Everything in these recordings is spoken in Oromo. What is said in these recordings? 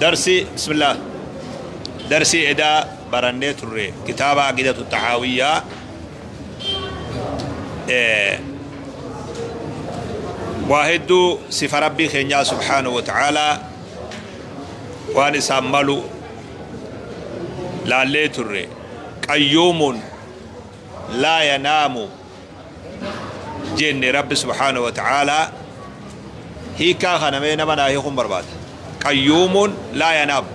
Darsii bismillah darsii edaa barannee turre kitaaba aqidatu xahaawiyyaa waa hedduu sifa rabbii keenyaa subhaanahu wa ta'aalaa waan isaan malu laallee turre. Qayyuumun laa yanaamu jenne. Rabbi subhaanahu wa ta'aalaa hiikaa kana mee nama naa hiikuun barbaada. Qayyuumun laa yanaamu.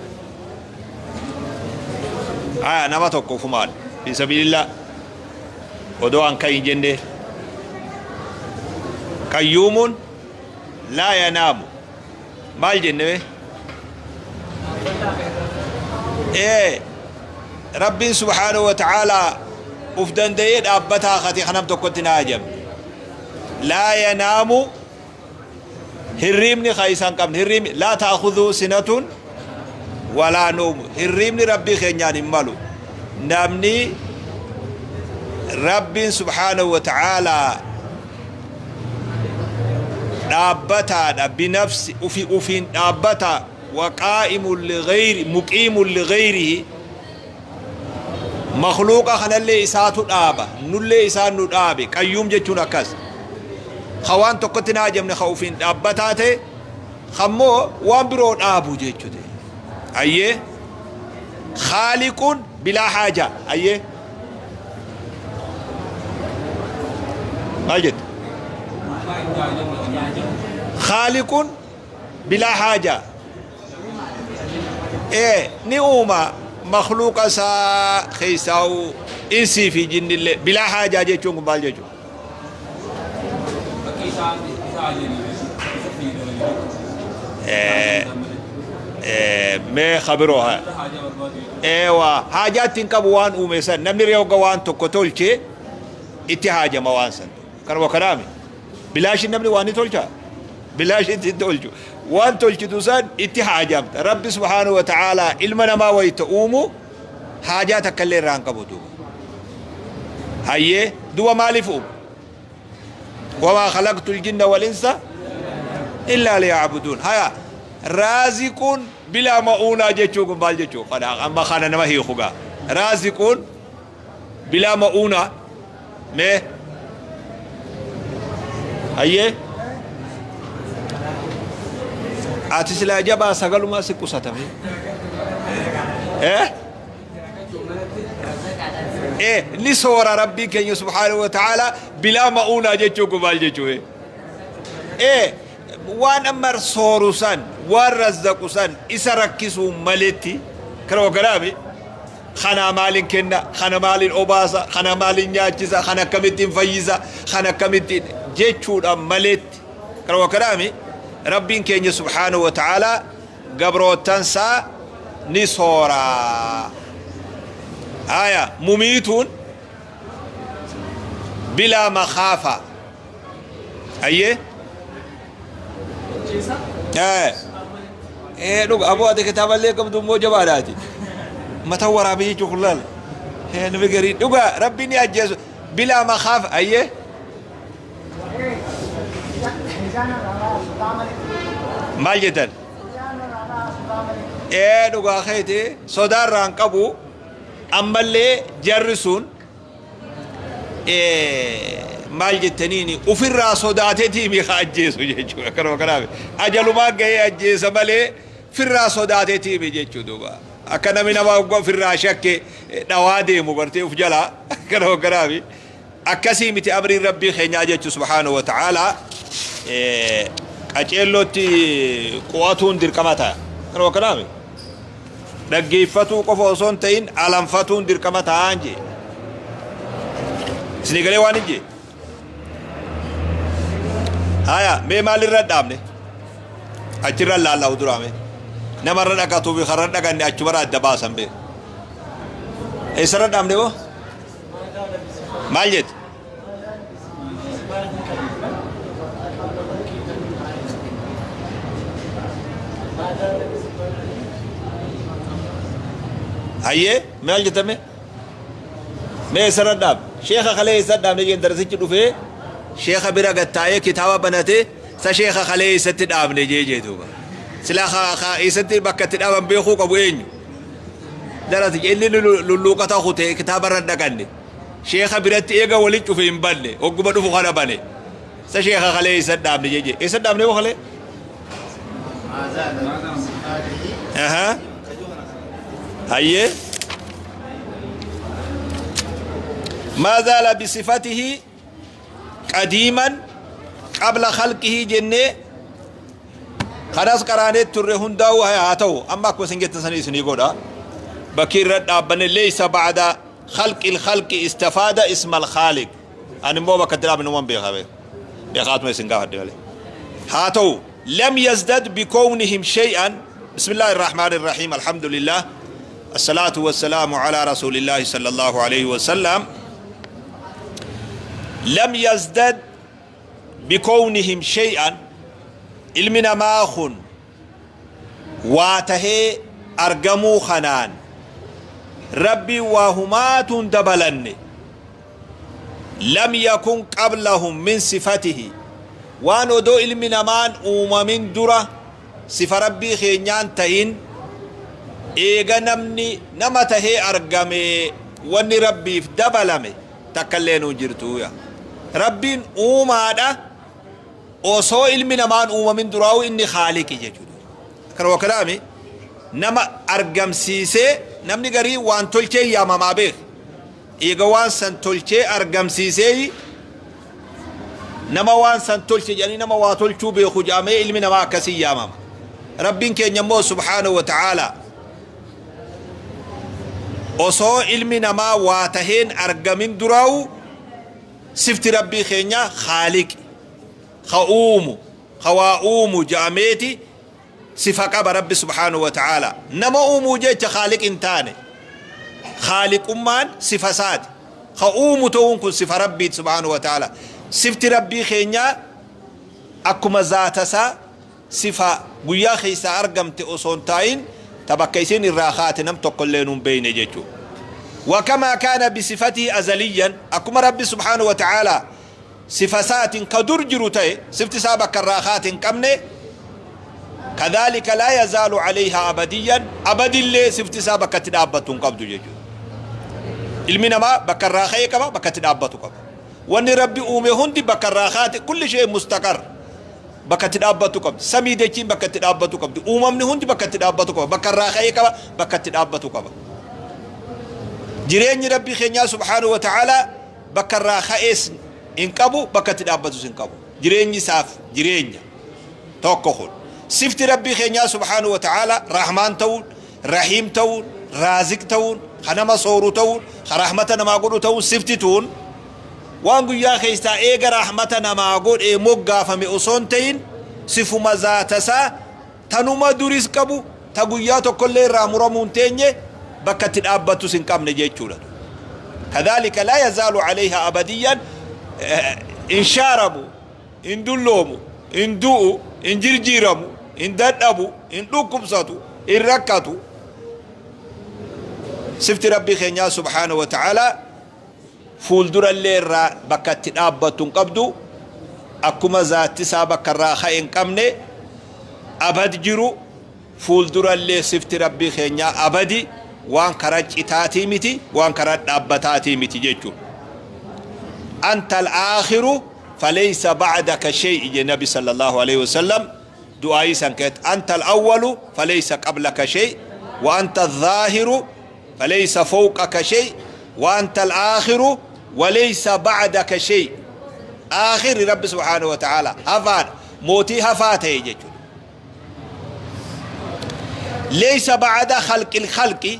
Aya, nama tokko ufumaan fi sabiilillah odoo an kayin jenne. Qayyuumun laa yanaamu maal jenne mee? Ee, Rabbiin subhaanahu wa ta'aalaa uf danda'ee dhaabbataa kate kanam tokkotti na ajabne. Laa yanaamu, hirriibni ka isa hin qabne. Hirriibni laa ta'khudhu sinatun walaa nawmu, hirriibni Rabbii keenyaan hin malu. Namni Rabbiin subhaanahu wa ta'aalaa dhaabbataadha, binafsi ufi ufiin dhaabbataa, wa qaa'imun lighayri muqiimun lighayrihi, makhluuqa kanallee isaatu dhaaba, nullee isaan nu dhaabe. Qayyuum jechuun akkas, ka waan tokkotti na ajamne, ka ufiin dhaabbataa ta'e, kammoo waan biroo dhaabu jechute. Ayyee, khaaliquun bilaa haajaa. Ayyee, maal jette? Khaaliquun bilaa haajaa. Ee, ni uuma makhluuqa isaa keessaa'u insii fi jinnillee. Bilaa haajaa jechuun kun maal jechuudha? Bakki isaan isa ajajanii isa fayyadamanii Mee kabiroo haa irra haajaa barbaadu jechuudha. Eewa, haajaa ittiin qabu waan uume san. Namni reewa waan tokko tolche itti haajama waan san. Kanuma kanaami. Bilaashin namni waan ni tolcha? Bilaashin itti tolchu. Waan tolchitu san itti haajamta. Rabbi subhaanahu wa ta'aalaa ilma namaa wayita uumu haajaa takka illee irraa hin qabu duuba. Hayyee, duuba maaliif uumu? Wamaa khalaqtul jinna wal insa illaa liya'buduun. Haya, raaziquun bilaa ma'uunaa jechuun kun maal jechuu? Kana amma kana nama hiiku gaa. Raaziquun bilaa ma'uunaa mee? Hayyee, ati silaa jabaa sagalumaa si qusatame. Eh? Ee, ni soora Rabbiin keenya subhaanahu wa ta'ala bilaa ma'uunaa jechuun kun maal jechuu? Ee, waan amma sooru san, waan razzaqu san isa rakkisuun maletti kana hogganaami. Kanaa maalin kenna, kana maalin obaasa, kana maalin nyaachisa, kana akkamittiin fayyisa, kana akkamittiin jechuudhaan maletti kana hogganaami. Rabbiin keenya subhaanahu wa ta'ala gabroottansaa ni soora. Aya, mumiituun bilaa makaafa. Ayyee. Ee, dhuga aboo, ati kitaaballee qabdu immoo jabaadhaati. Mata waraabee jechuun kun laala. Ee, nama garii dhuga Rabbiin ni ajjeesu bilaa makaafa. Ayyee. Maal jettan? Ee, dhugaa keeti, sodaa irraa hin qabu. Ammallee jarri sun maal jettaniini, ofirraa sodaateetii miika ajjeesu jechuudha. Kanuma kanaaf ajalumaa gahee ajjeesa malee firraa sodaateetii mi jechuudha duuba. Akka namni nama ofirraa shakke dhawaa deemu gartee uf jalaa. Kanuma kanaaf akkasii miti amriin Rabbii keenyaa jechu subhaanahu wa ta'aalaa. Qaceellootti qu'atuun dirqama ta'a. Kanuma kanaaf dhaggeeffatuu qofa osoo hin ta'in alanfatuun dirqama ta'aan jee. Isinii galee waan hin jee? Haya, mee maalirra dhaabne? Achirra laalla'u duraa mee. Namarra dhaqatuu fi karra dhaqanne achumarra adda baasan bee. Eessarra dhaabne boo? Maal jette? Hayyee, maal jettame? Mee eessarra dhaabne? Sheekha kalee eessa dhaabne jeen. Darasichi dhufee sheekha bira gattaa'ee kitaaba banatee, sa sheekha kalee eessatti dhaabne jee duuba. Silaa ka eessatti bakka itti dhaaban beekuu qabu eenyu? Darasi inni lulluuqata kute, kitaaba irra dhaqanne. Sheekha biratti eega waliin cufe hin banne, hogguma dhufu kana bane. Sa sheekha kalee eessa dhaabne jeje? Eessa dhaabne hoo kalee? Aha. Hayyee. ما زال بصفته قديما قبل خلقه jennee kanas qaraanee turre. Hundaa'u haa ta'u, amma akkuma isin jettan sanii isinii godha. Bakki irra dhaabbanne ليس بعد خلق الخلق استفاد اسم الخالق. Ani immoo bakka itti dhaabne numan beekaa, beekaatuma isin gaafadhe malee. Haa ta'u, لم يزدد بكونهم شيئا. بسم الله الرحمن الرحيم، الحمد لله، الصلاة والسلام على رسول الله صلى الله عليه وسلم. لم يزدد بكونهم شيئا، ilmi namaa kun waa tahee argamuu kanaan Rabbi waa humaatuun dabalanne. لم يكن قبلهم من صفته، waan odoo ilmi namaan uumamin dura sifa Rabbii keenyaan tahin, eega namni nama tahee argame wanni Rabbiif dabalame takkallee nuu jirtuuya. Rabbiin uumaadha, osoo ilmi namaan uumamin duraa'u inni khaaliqi jechuudha. Kana wakalaami nama argamsiisee, namni garii waan tolchee yaamamaa beek. Eega waan san tolchee argamsiisee, nama waan san tolche jedhanii, nama waa tolchuu beeku jedhamee ilmi namaa akkasii yaamama. Rabbiin keenya immoo سبحانه وتعالى osoo ilmi namaa waa taheen argamin duraa'u sifti Rabbii keenya khaaliqi, ka uumu, ka waa uumu jedhameeti sifa qaba. Rabbi سبحانه وتعالى nama uumuu jecha khaaliq hin taane. Khaaliqummaan sifa isaati. Ka uumu ta'uun kun sifa Rabbiiti سبحانه وتعالى. Sifti Rabbii keenyaa akkuma zaata isaa sifa guyyaa keessaa argamte osoo hin taa'in, ta bakka isin irraa kaate nam tokkollee nuun beeyne jechuudha. وكما كان بصفته أزليا، akkuma Rabbi سبحانه وتعالى sifa isaatiin ka dur jiru ta'e, sifti isaa bakka irraa kaate hin qabne, كذلك لا يزال عليها أبديا، abadillee sifti isaa bakka itti dhaabbattu hin qabdu jechuudha. Ilmi namaa bakka irraa ka'ee qaba, bakka itti dhaabbatu qaba. Wanni Rabbi uume hundi bakka irraa kaate, كل شيء مستقر, bakka itti dhaabbatu qabdi. Samii dachiin bakka itti dhaabbatu qabdi. Uumamni hundi bakka itti dhaabbatu qaba. Bakka irraa ka'ee qaba, bakka itti dhaabbatu qaba. Jireenyi Rabbii keenyaa سبحانه وتعالى bakka irraa ka'ees hin qabu, bakka itti dhaabbatus hin qabu. Jireenyi isaaf jireenya tokko kun. Sifti Rabbii keenyaa سبحانه وتعالى Rahmaan ta'uun, Rahiim ta'uun, Raaziq ta'uun, ka nama sooru ta'uun, ka rahmata namaa godhu ta'uun, sifti tuun waan guyyaa keessaa eega rahmata namaa godhee moggaafame osoo hin ta'in, sifuma zaatasaa tanuma duris qabu, ta guyyaa tokkollee irraa muramuu hin teenye, bakka itti dhaabbatus hin qabne jechuudha. كذلك لا يزال عليها أبديا، hin shaaramu, hin dulloomu, hin du'u, hin jirjiiramu, hin dadhabu, hin dhukkubsatu, hin rakkatu. Sifti Rabbii keenyaa سبحانه وتعالى fuuldurallee irraa bakka itti dhaabbattu hin qabdu. Akkuma zaatti isaa bakka irraa ka'e hin qabne, abad jiru, fuuldurallee sifti Rabbii keenyaa abadi, waan karaa citaatii miti, waan karaa dhaabbataatii miti jechuudha. أنت الآخر فليس بعدك شيء je Nabi صلى الله عليه وسلم du'aayii san keessatti. أنت الأول فليس قبلك شيء، وأنت الظاهر فليس فوقك شيء، وأنت الآخر وليس بعدك شيء. آخر Rabbi سبحانه وتعالى hafaan mootii hafaa ta'e jechuudha. ليس بعد خلق الخلق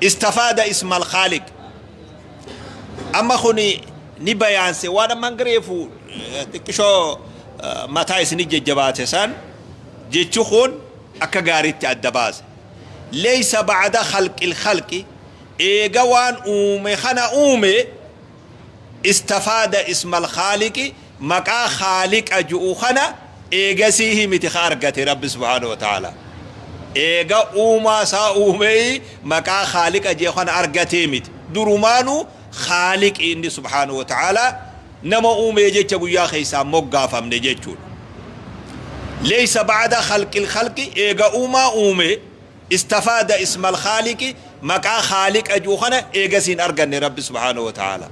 استفاد اسم الخالق. Amma kuni ni bayaanse waan amman gareefu xiqqishoo mataa isini jajjabaate san jechi kun akka gaariitti adda baase. ليس بعد خلق الخلق، eega waan uume kana uume, استفاد اسم الخالق، maqaa khaaliqa ju'u kana eegasii miti ka argate. Rabbi سبحانه وتعالى eega uumaa isaa uumee maqaa khaaliqa jee kana argatee miti. Durumaanuu khaaliqi inni سبحانه وتعالى nama uumee jecha guyyaa keessaa moggaafamne jechuudha. Laysa ba'da khalqil khalqi eega uumaa uume istafaada ismal khaaliqi maqaa khaaliqa ji'u kana eegasiin arganne Rabbi subhaanahu wa ta'ala.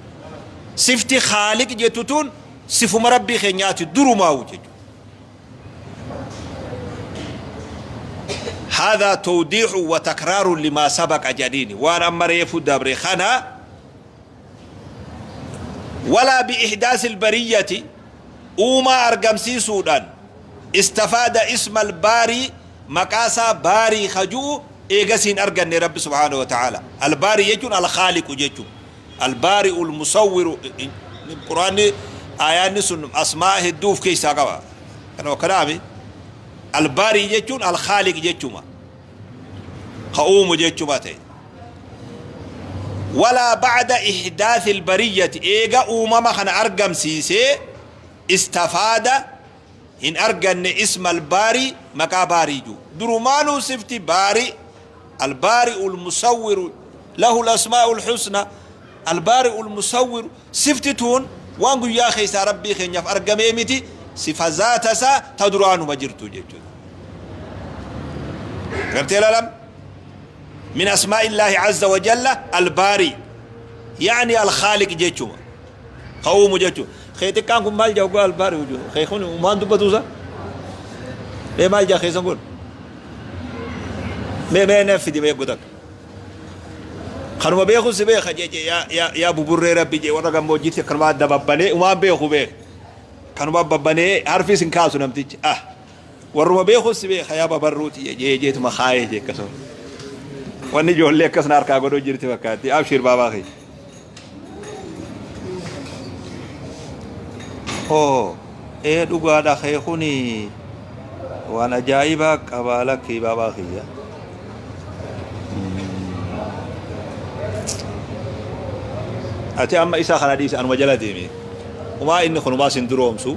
Sifti khaaliq jettu tun sifuma Rabbii keenyaati durumaawu jechuudha. هذا توضيح وتكرار لما سبق جديني وان أما ريفو دبر خنا ولا بإحداث البرية أوما أرقمسي سودان استفاد اسم الباري مقاسا باري خجو إيغسين أرقني رب سبحانه وتعالى. الباري يجون الخالق يجون البارئ المصور. القرآن آيان سن أسماء الدوف كيسا قوا كانوا كلامي. الباري يجون الخالق يجون قوم يجون ولا بعد إحداث البرية إيغا أمم خن أرقم سيسي استفاد إن أرقن اسم الباري مكا باري جو درمانو سفتي باري البارئ المصور له الأسماء الحسنى البارئ المصور سفتتون وانقو يا خيسا ربي خينيف أرقم إيمتي صفة ذات سا تدرانو مجرتو جيجو قلت لهم من أسماء الله عز وجل الباري يعني الخالق جيجو قوم جيجو خيتك كان كم مال جاوب الباري وجو خيخون وما أنتم بدوزا ليه مال جا خيسان قول ما نفدي ما يقولك خنو بيخو سبيخ جي يا يا يا أبو بريرة ربي جي ورا كم موجيت كنوا دببني وما بيخو بيخ كنوا ببني عارفين سنكاسو نمتيج ورا بيخو سبيخ يا بابروتي جي جي تما خاي جي كسر واني جو لك كسنار كاغودو جيرتي وكاتي أبشر بابا خي أوه إيه دوغا خيخوني وانا جايبا قبالك بابا خي أتي أما إسا خنا ديس أنا مجلة ديمي وما إني خنو ما سندروم سو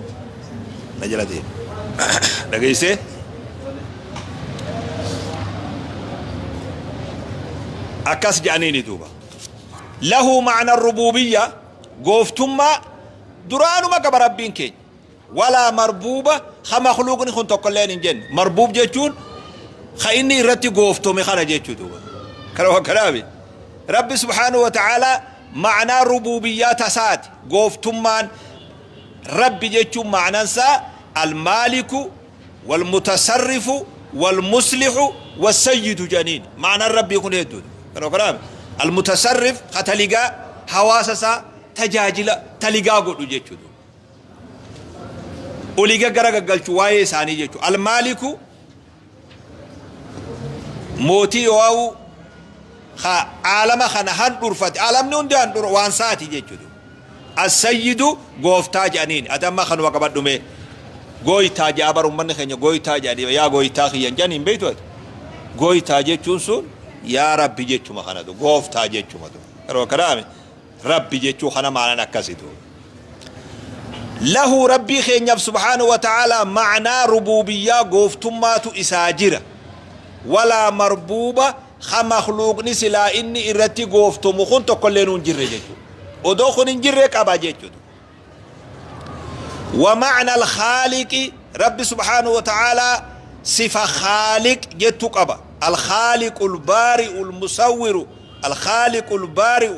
مجلة ديمي لقيسي أكاس جانيني دوبا له معنى الربوبية قوفتما درانو ما كبر ربين كي ولا مربوبة خمخلوق نخون تقلين جن مربوب جيتون خيني رتي قوفتو مخانا جيتو دوبا كلام كلامي رب سبحانه وتعالى معنى ربوبيات سات قوفتمان رب جيتون معنى سا المالك والمتصرف والمصلح والسيد جنين معنى الرب يكون يدود كلام المتصرف ختلقا حواسسا تجاجل تلقا قدو جيتو ولقا قرقا قلتو واي ساني جيتو المالك موتي واو خا عالم خنا هن درفت عالم نون دان در وان ساتي جيتو السيد غوفتا جانين ادم خن وقبدمه غويتا جابر من خنيا غويتا جاني يا غويتا خيان جانين بيتو غويتا جيتو سون يا ربي جيتو ما خنا دو غوفتا جيتو ما دو رو كلامي ربي جيتو خنا معنا نكسيتو له ربي خنيا سبحانه وتعالى معنى ربوبيه غوفتماتو اساجره ولا مربوبه خمخلوق نسلا إني إرتي غوفتو مخون تقلنون جري جيتو ودوخن جري كابا جيتو ومعنى الخالق رب سبحانه وتعالى صفة خالق جيتو كابا الخالق البارئ المصور الخالق البارئ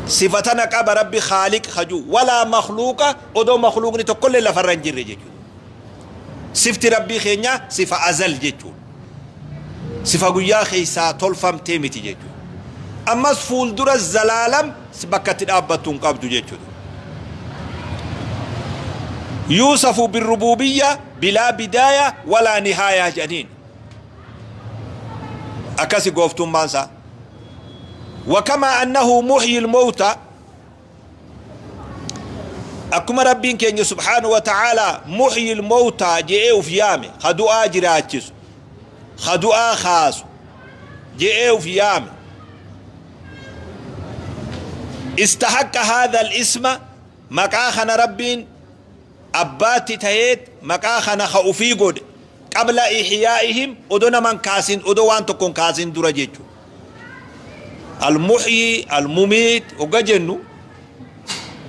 صفتنا كابا ربي خالق خجو ولا مخلوق ودو مخلوق نتقل لفرن جري جيتو صفة ربي خينيا صفة أزل جيتو صفة قويا خيسا تلفم تيمتي جيتو أما سفول در الزلالم سبكت الأبتون قبضو جيتو يوصف بالربوبية بلا بداية ولا نهاية جنين أكاسي قوفتون مانسا وكما أنه محيي الموتى أكما ربين كين سبحانه وتعالى محيي الموتى جئوا في يامي خدوا آجراتشس خدوا خاص جئوا في يامي استحق هذا الاسم مكاخنا ربين أباتي تهيت مكاخنا خوفي قد قبل إحيائهم أدونا من كاسين أدوان تكون كاسين درجيتو المحيي المميت وقجنو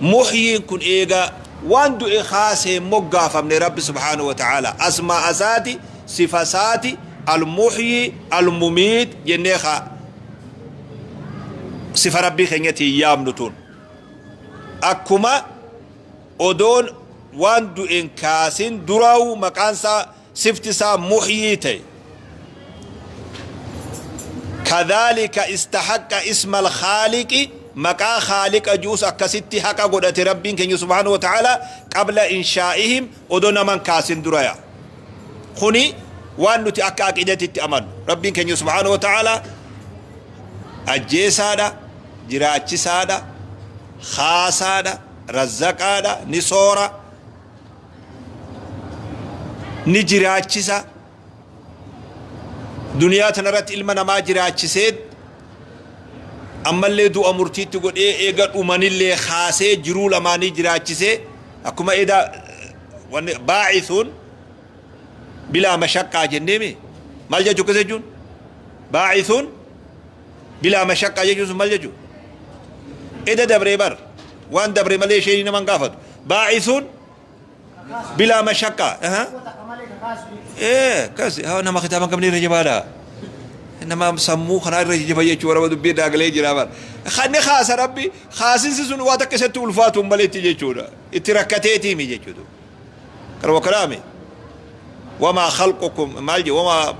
محيي كن إيغا Waan du'e kaasee hin moggaafamne Rabbi subhaanahu wa ta'aala. Asmaa'a isaati, sifa isaati, al-muhyi, al-mumiit jennee ka sifa Rabbii keenyatiin yaamnu tun. Akkuma odoon waan du'e hin kaasin duraa'u maqaan isaa sifti isaa muhyii ta'e. Kadhaalika istahaqqa isma al-khaaliqi maqaa khaaliqa ju'us akkasitti haqa godhate Rabbiin keenya subhaanahu wa ta'ala qabla inshaa'ihim odoo naman kaasin duraya. Kuni waan nuti akka aqidatitti amannu. Rabbiin keenya subhaanahu wa ta'ala ajjeesaadha, jiraachisaadha, kaasaadha, razzaqaadha, ni soora, ni jiraachisa. Duniyaa tanarratti ilma namaa jiraachisee ammallee du'a murtiitti godhee eega dhumanillee kaasee jiruu lamaanii jiraachisee akkuma edaa wanni baa'isuun bilaa mashaqqaa jenneemi maal jechuu akkas jechuun baa'isuun bilaa mashaqqaa jechuun sun maal jechuu eda dabree bar waan dabre malee isheen nama hin gaafatu baa'isuun bilaa mashaqqaa ee kas nama kitaaba hin qabne irra jabaadha nama sammuu kanaa irra jajjaba jechuu warra dubbii daagalee jira bar kanni kaasa rabbi kaasinsi sun waa takka isatti ulfaatu hin maletti jechuudha itti rakkateetiimi jechuudha kana kalaami wamaa khalqukum maal jedhe wamaa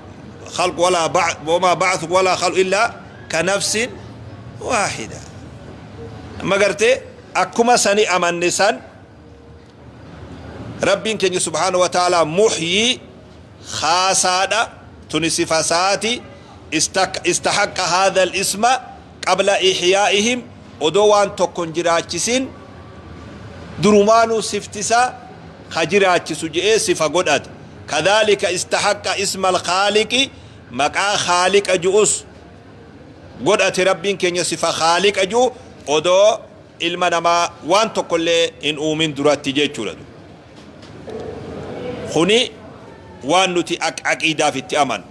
khalqu walaa wamaa ba'athu walaa khalqu illaa ka nafsin waahida amma gartee akkuma sani amanne san Rabbiin keenya subhaanahu wa ta'aalaa muhyii khaasaadha tuni sifa isaati istahaqqa haadha al-isma qabla ihyaa'ihim odoo waan tokko hin jiraachisin durumaanuu sifti isaa ka jiraachisu je'ee sifa godhate kadhaalika istahaqqa isma al-khaaliqi maqaa khaaliqa ju'us godhate Rabbiin keenya sifa khaaliqa ju'u odoo ilma namaa waan tokkollee hin uumin duratti jechuudha. Kuni waan nuti aqiidaaf itti amanu.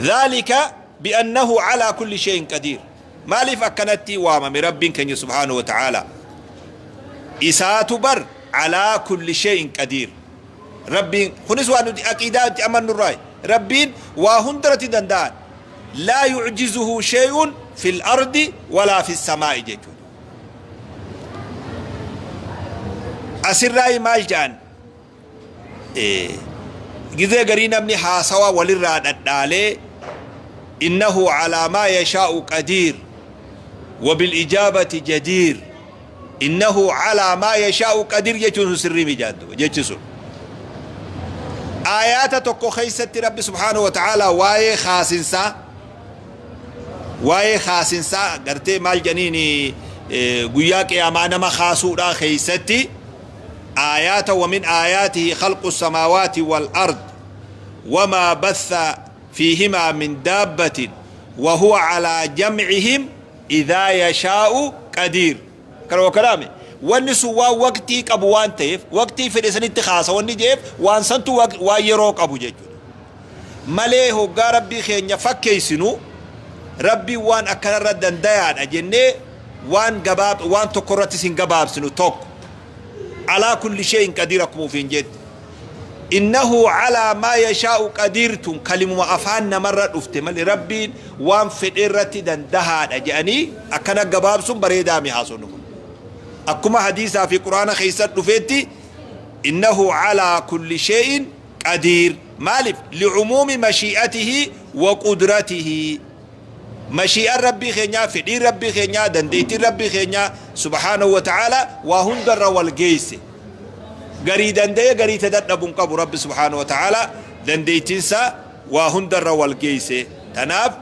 Dhaalika bi'annahu alaa kulli shay'in qadiir. Maaliif akkanatti waamame Rabbiin keenya subhaanahu wa ta'ala? Isaatu bar alaa kulli shay'in qadiir. Rabbiin kunis waan nuti aqiidaa itti amannu irraa. Rabbiin waa hundarratti danda'an. Laa yu'jizuhu shay'un fil ardi walaa fis samaa'i jechuudha. Asirraa maal jedhan? Gizee garii namni haasawa walirraa dhadhaalee innahu alaa maa yashaa'u qadiir wa bil ijaabati jadiir innahu alaa maa yashaa'u qadiir jechuun sun sirrii mijaaddu jechi sun. Aayaata tokko keessatti Rabbi subhaanahu wa ta'aalaa waa'ee kaasinsaa waa'ee kaasinsaa gartee maal jedhaniin guyyaa qiyaamaa nama kaasuudhaa keessatti aayaata wa min aayaatihi khalqu samaawaati wal ard wamaa batha fiihimaa min daabbatin wa huwa alaa jam'ihim idhaa yashaa'u qadiir. Kana wa kalaame wanni sun waan waqtii qabu waan ta'eef waqtii fedhe sanitti kaasa wanni je'eef waan santu waan yeroo qabu jechuudha. Malee hoggaa Rabbii keenya fakkeessinu Rabbiin waan akkanarra dandayaadha jennee waan gabaab waan tokko irrattis hin gabaabsinu tokko. Alaa kulli shay'in qadiir akkuma ofiin jette. Innahu alaa maa yashaa'u qadiir tun kalimuma afaan namarra dhufte malee Rabbiin waan fedhe irratti dandahaadha jedhanii akkana gabaabsuun bareedaa mi haasofnu kun. Akkuma hadiisaa fi Qur'aana keessa dhufeetti innahu alaa kulli shay'in qadiir maaliif li'umuumi mashii'atihi wa qudratihi mashii'an Rabbii keenyaa fedhiin Rabbii keenyaa dandeettiin Rabbii keenyaa subhaanahu wa ta'ala waa hundarra wal geesse. Garii danda'ee garii ta dadhabu hin qabu Rabbi subhaanahu wa ta'ala dandeettiinsaa waa hundarra wal geesse. Tanaaf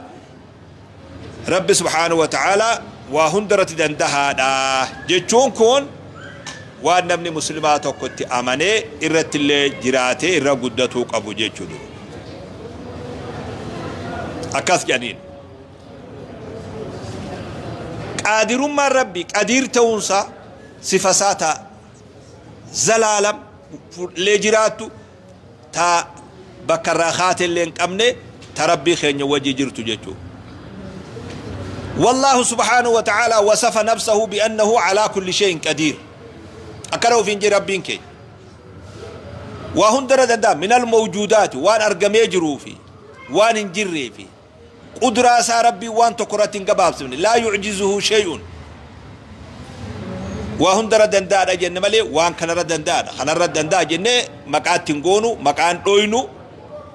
Rabbi subhaanahu wa ta'ala waa hundarratti dandahaadha jechuun kun waan namni muslimaa tokko itti amanee irratti illee jiraatee irra guddatuu qabu jechuudha. Akkas jedhaniin. Qaadirummaan Rabbi qadiir ta'uunsaa sifa isaa ta'a. Zalaalam fudhlee jiraattu ta bakka irraa kaate illee hin qabne ta Rabbii keenya wajji jirtu jechuudha. Wallaahu subhaanahu wa ta'aalaa wasafa nafsahu bi'annahu alaa kulli shay'in qadiir. Akkana ofiin jee Rabbiin keenya. Waa hundarra danda'a minal mawjuudaati waan argamee jiruu fi waan hin jirree fi qudraa isaa Rabbiin waan tokko irratti hin gabaabsifne laa yu'jizuhu shay'un. Waa hundarra danda'aadha jenne malee waan kanarra danda'aadha kanarra danda'a jennee maqaatti hin goonu maqaan dhoynu.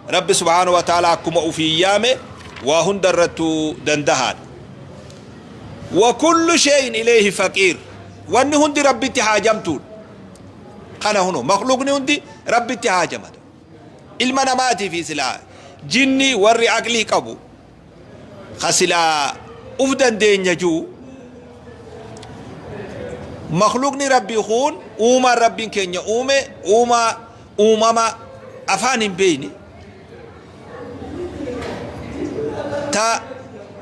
Rabbi subhaanahu wa ta'ala akkuma ofii yaame waa hundarrattuu dandahaadha. Wa kullu shay'in ilayhi faqiir, wanni hundi Rabbitti haajamtuudha. Kana huno makhluuqni hundi Rabbitti haajamata. Ilma namaatii fi silaa jinni warri aqlii qabu ka silaa uf dandeenya jiru makhluuqni Rabbii kun uumaan Rabbiin keenya uume uumaa uumama afaan hin beeyne ta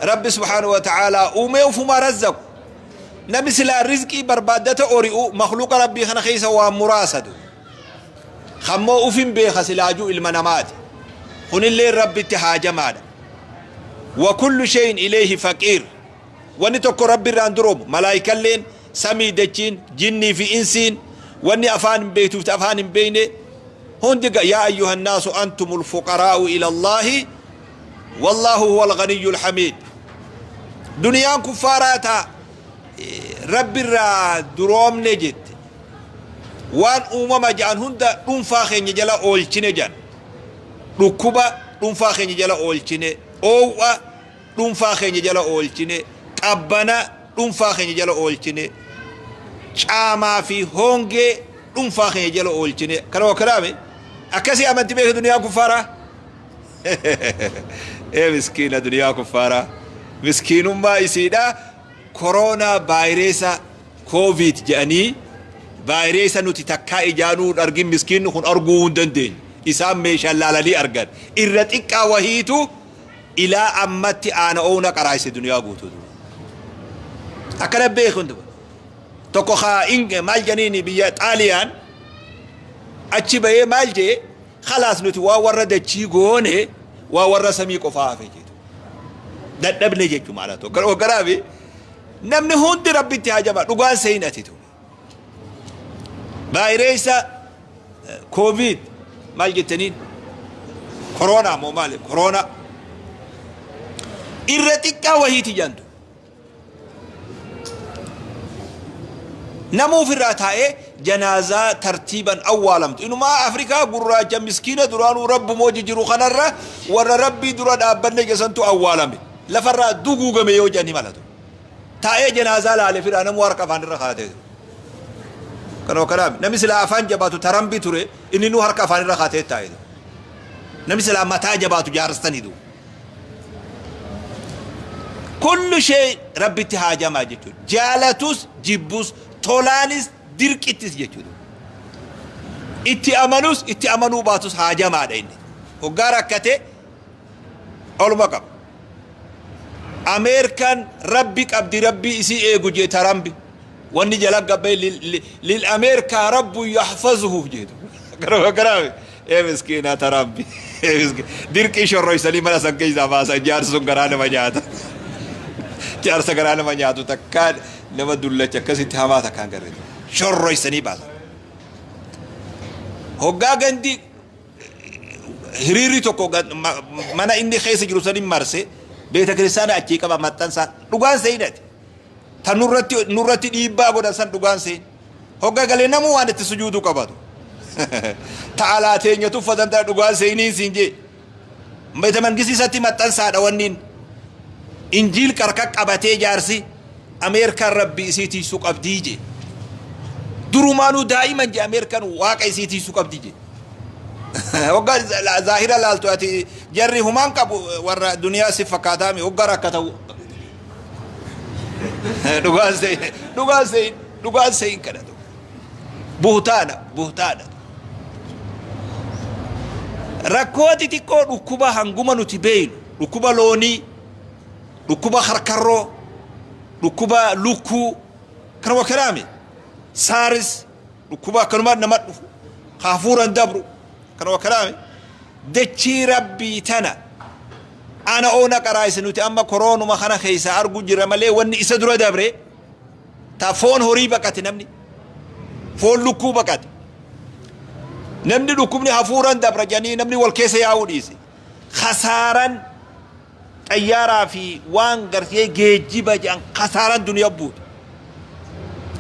Rabbi subhaanahu wa ta'aalaa uumee ufumaa razzaqu. Namni silaa rizqii barbaaddata ori'u makhluuqa Rabbii kana keessa waan muraasatu. Kammoo ufin beeka silaajuu ilma namaati. Kunillee Rabbitti haajamaadha. Wa kullu shay'in ilayhi faqiir. Wanni tokko Rabbi irraan duroomu. Malaayikalleen, samii dachiin, jinnii fi insiin, wanni afaan hin beektuuf afaan hin beekne hundi yaa ayyuhan naasu antumul fuqaraa'u ila Allaahi wallaahu huwal ganiyyul hamiid. Duniyaan kuffaaraa taa Rabbi irraa duroomne jette. Waan uumama ja'an hunda dhuunfaa keenya jala oolchine jedhan. Dhukkuba dhuunfaa keenya jala oolchine, oow'a dhuunfaa keenya jala oolchine, qabbana dhuunfaa keenya jala oolchine, caamaa fi hoongee dhuunfaa keenya jala oolchine. Kana wakkalaame akkasii amanti beeka duniyaa kuffaaraa. Ee miskiina duniyaa kuffaaraa. Miskiinummaa isiidha koroonaa vaayireesa kooviid jedhanii vaayireesa nuti takkaa ijaanuu hin argin miskiinni kun arguu hin dandeenye. Isaan meeshaan laalanii argan. Irra xiqqaa wahiitu ilaa ammatti aana oona qaraayse duniyaa guutuu. Akkana beeku hundi. Tokko kaa maal janiini biyya Xaaliyaan achi bahee maal jee khalaas nuti waan warra dachii goone waan warra samii qofaa hafe jeetu. Dadhabne jechuu maala tokko. Garaafi namni hundi Rabbitti hajama dhugaan seeyinati tu. Vaayireessa koovid maal jettaniin koroonaa moo maali koroonaa irra xiqqaa wahiiti jantu nama ofirraa taa'ee janaazaa tartiiban awwaalamtu inumaa Afrikaa gurraacha miskiina duraanuu rabbumoo jijiru kanarra warra rabbii dura dhaabbanne jesantu awwaalame lafarraa duguugame yoo jedhani malatu. Taa'ee janaazaa laale firaa namuu harka afaan irra kaatee ture. Kanuma kanaaf namni silaa afaan jabaatu tarambi ture inni nuu harka afaan irra kaatee taa'ee ture. Namni silaa mataa jabaatu jaarsanii du. Kullu shee Rabbitti haajamaa jechuudha. Jaalatus jibbus tolaanis dirqittis jechuudha. Itti amanus itti amanuu baatus haajamaadha inni. Hoggaa rakkate oluma qaba. Ameerikaan Rabbi qabdi Rabbii isii eegu jee Tarambi. Wanni jala gabbee lil Ameerikaa rabbu yahfazuhu jeetu. Garuma garaame. Ee miskiina Tarambi. Dirqii shorroysanii mana san keessaa baasan jaarsi sun garaa nama nyaata. Jaarsa garaa nama nyaatu takkaan nama dullacha akkasitti hamaa takkaan garre. Shorroysanii baasan. Hoggaa gandi hiriirri tokko mana inni keessa jiru sanin marse beeta kiristaana achii qaba maxxansaa dhugaan seenati ta nurratti nurratti dhiibbaa godhan san dhugaan seen hogga galee namuu waan itti sujuuduu qabatu ta alaa teenya tuffatan tana dhugaan seeniin siin jee beeta mangistii isatti maxxansaadha wanniin injiil qarqa qabatee jaarsi Ameerikaan rabbi isii tiisuu qabdii jee durumaanuu daa'iman jee Ameerikaan waaqa isii tiisuu qabdi jee. Hoggaa zaahira laaltu ati jarri humaan qabu warra duniyaa si fakkaataami hoggaa rakkatawu. Dhugaan se'in dhugaan se'in dhugaan se'in kadhatu. Buhtaana buhtaana. Rakkoo xixiqqoo dhukkuba hanguma nuti beeynu dhukkuba loonii dhukkuba karkarroo dhukkuba lukkuu kanuma kanaami saaris dhukkuba akkanumaan nama dhufu ka hafuuran dabru kanuma kanaami dachii Rabbii tana ana oona qaraayse nuti amma koroonuma kana keessaa argu jira malee wanni isa dura dabre ta foon horii baqate namni. Foon lukkuu baqate. Namni dhukkubni hafuuran dabra jedhanii namni wal keessa yaa'uu dhiise. Khasaaran xayyaaraa fi waan gartee geejjiba jedhan khasaaran duniyaa buute.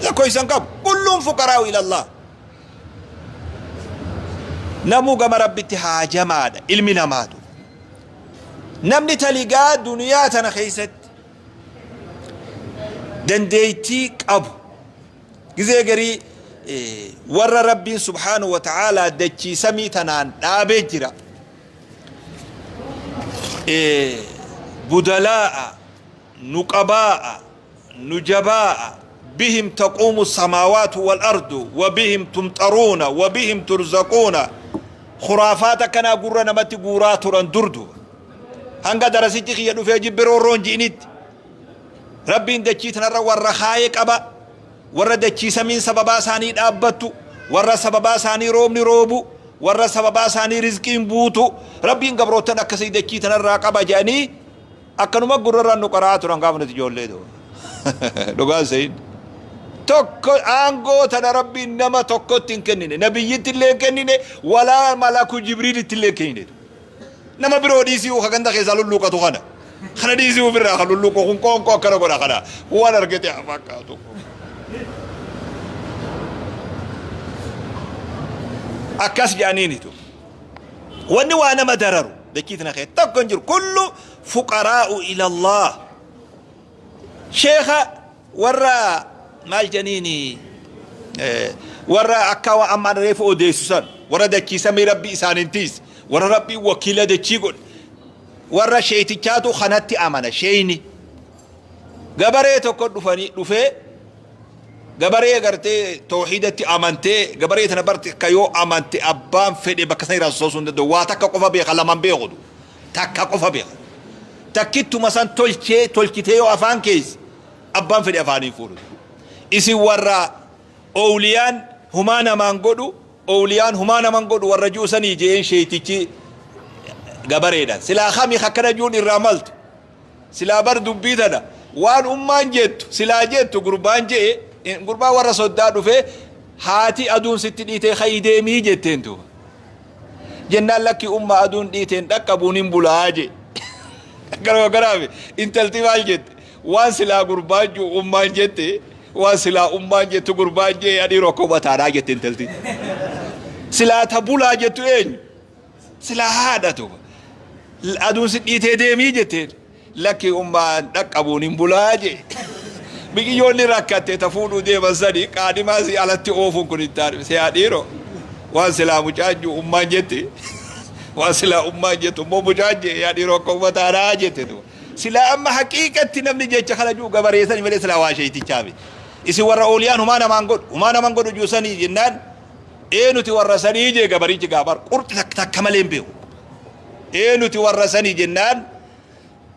Lakkoofsan qabu. Kulluun fuqaraa'u ilallah. Namuu gama Rabbitti haajamaadha ilmi namaatu. Namni taligaa duniyaa tana keessatti dandeettii qabu gizee garii warra Rabbiin subhaanahu wa ta'aalaa dachii samii tanaan dhaabee jira. Budalaa'a, nuqabaa'a, nujabaa'a, bihim taquumu samaawaatu wal ardu wa bihim tumxaruuna wa bihim turzaquuna. Khuraafaata akkanaa gurra namatti guuraa turan dur duuba. Hanga darasichi kiyya dhufee jibbi roorroon ji'initti. Rabbiin dachii tanarra warra kaayee qaba. Warra dachii samiin sababaa isaanii dhaabbattu, warra sababaa isaanii roobni roobu, warra sababaa isaanii rizqiin buutu, Rabbiin gabroottan akkasii dachii tanarraa qaba jedhanii akkanuma gurrarraan nu qara'aa turan gaafa nuti ijoollee ta'u. Dhugaan se'in. Tokko aangoo tana Rabbiin nama tokkotti hin kennine, nabiyyitti illee hin kennine, walaa malaku Jibriilitti illee hin kennine. Nama biroo dhiisii ka ganda keessaa lulluuqatu kana. Kana dhiisii ofirraa kan lulluuqu kun qoonqoo akkana godha kana. Waan argate haa fakkaatu. Akkas jedhaniinitu. Wanni waa nama dararu dachii tana keessa tokko hin jiru. Kullu fuqaraa'u ilallah. Sheekha warra maal jedhaniini warra akka amma reefu odeessu san warra dachii samii rabbi isaaniin tiis warra rabbi wakiila dachii godhe warra sheeytichaatu kanatti amana. Sheeyni gabaree tokko dhufanii dhufee gabaree gartee toohiidatti amantee gabaree tana barti akka yoo amante abbaan fedhe bakka san irraa sosoosuu hin danda'u. Waa takka qofa beeka, lamaan beekutu takka qofa beeka. Takkittuma san tolchee tolchitee yoo afaan keessa abbaan fedhe afaaniin fuudhu. Isin warra oowliyaan humaa namaan godhu, oowliyaan humaa naman godhu warra ji'u sanii je'een sheeytichi gabareedhaan. Silaa kami akkana ji'uun irraa maltu. Silaa bar dubbii tana waan ummaan jettu silaa jettu gurbaan je'e, gurbaan warra soddaa dhufee haati aduun sitti dhiitee ka'ii deemii jetteen duuba. Jennaan lakki umma aduun dhiiteen dhaqqabuun hin bulaa jee. Garuma garaafi intalti maal jette? Waan silaa gurbaan ji'u ummaan jette, waan silaa ummaan jettu gurbaan jee, adii rakkoo mataadhaa jette intalti. Silaa ta bulaa jettu eenyu? Silaa haadha tuba. Aduun si dhiitee deemii jetteen. Lakki ummaan dhaqqabuun hin bulaa jee. Biqiyyoonni rakkatte ta fuudhuu deeman sani qaadhimaa si alatti oofuun kun hin taane. Si haa dhiiroo. Waan silaa mucaan ji'u ummaan jetti. Waan silaa ummaan jettu immoo mucaan jee, yaa dhiiroo akka ummataadhaa jette tuba. Silaa amma haqiiqatti namni jecha kana ji'u gabareessani malee silaa waa sheeytichaa miti. Isin warra ooliyaan humaa namaan godhu, humaa naman godhu ji'u sanii jennaan ee nuti warra sanii jee gabarichi gaabar qurxi takka malee hin beeku. Ee nuti warra sanii jennaan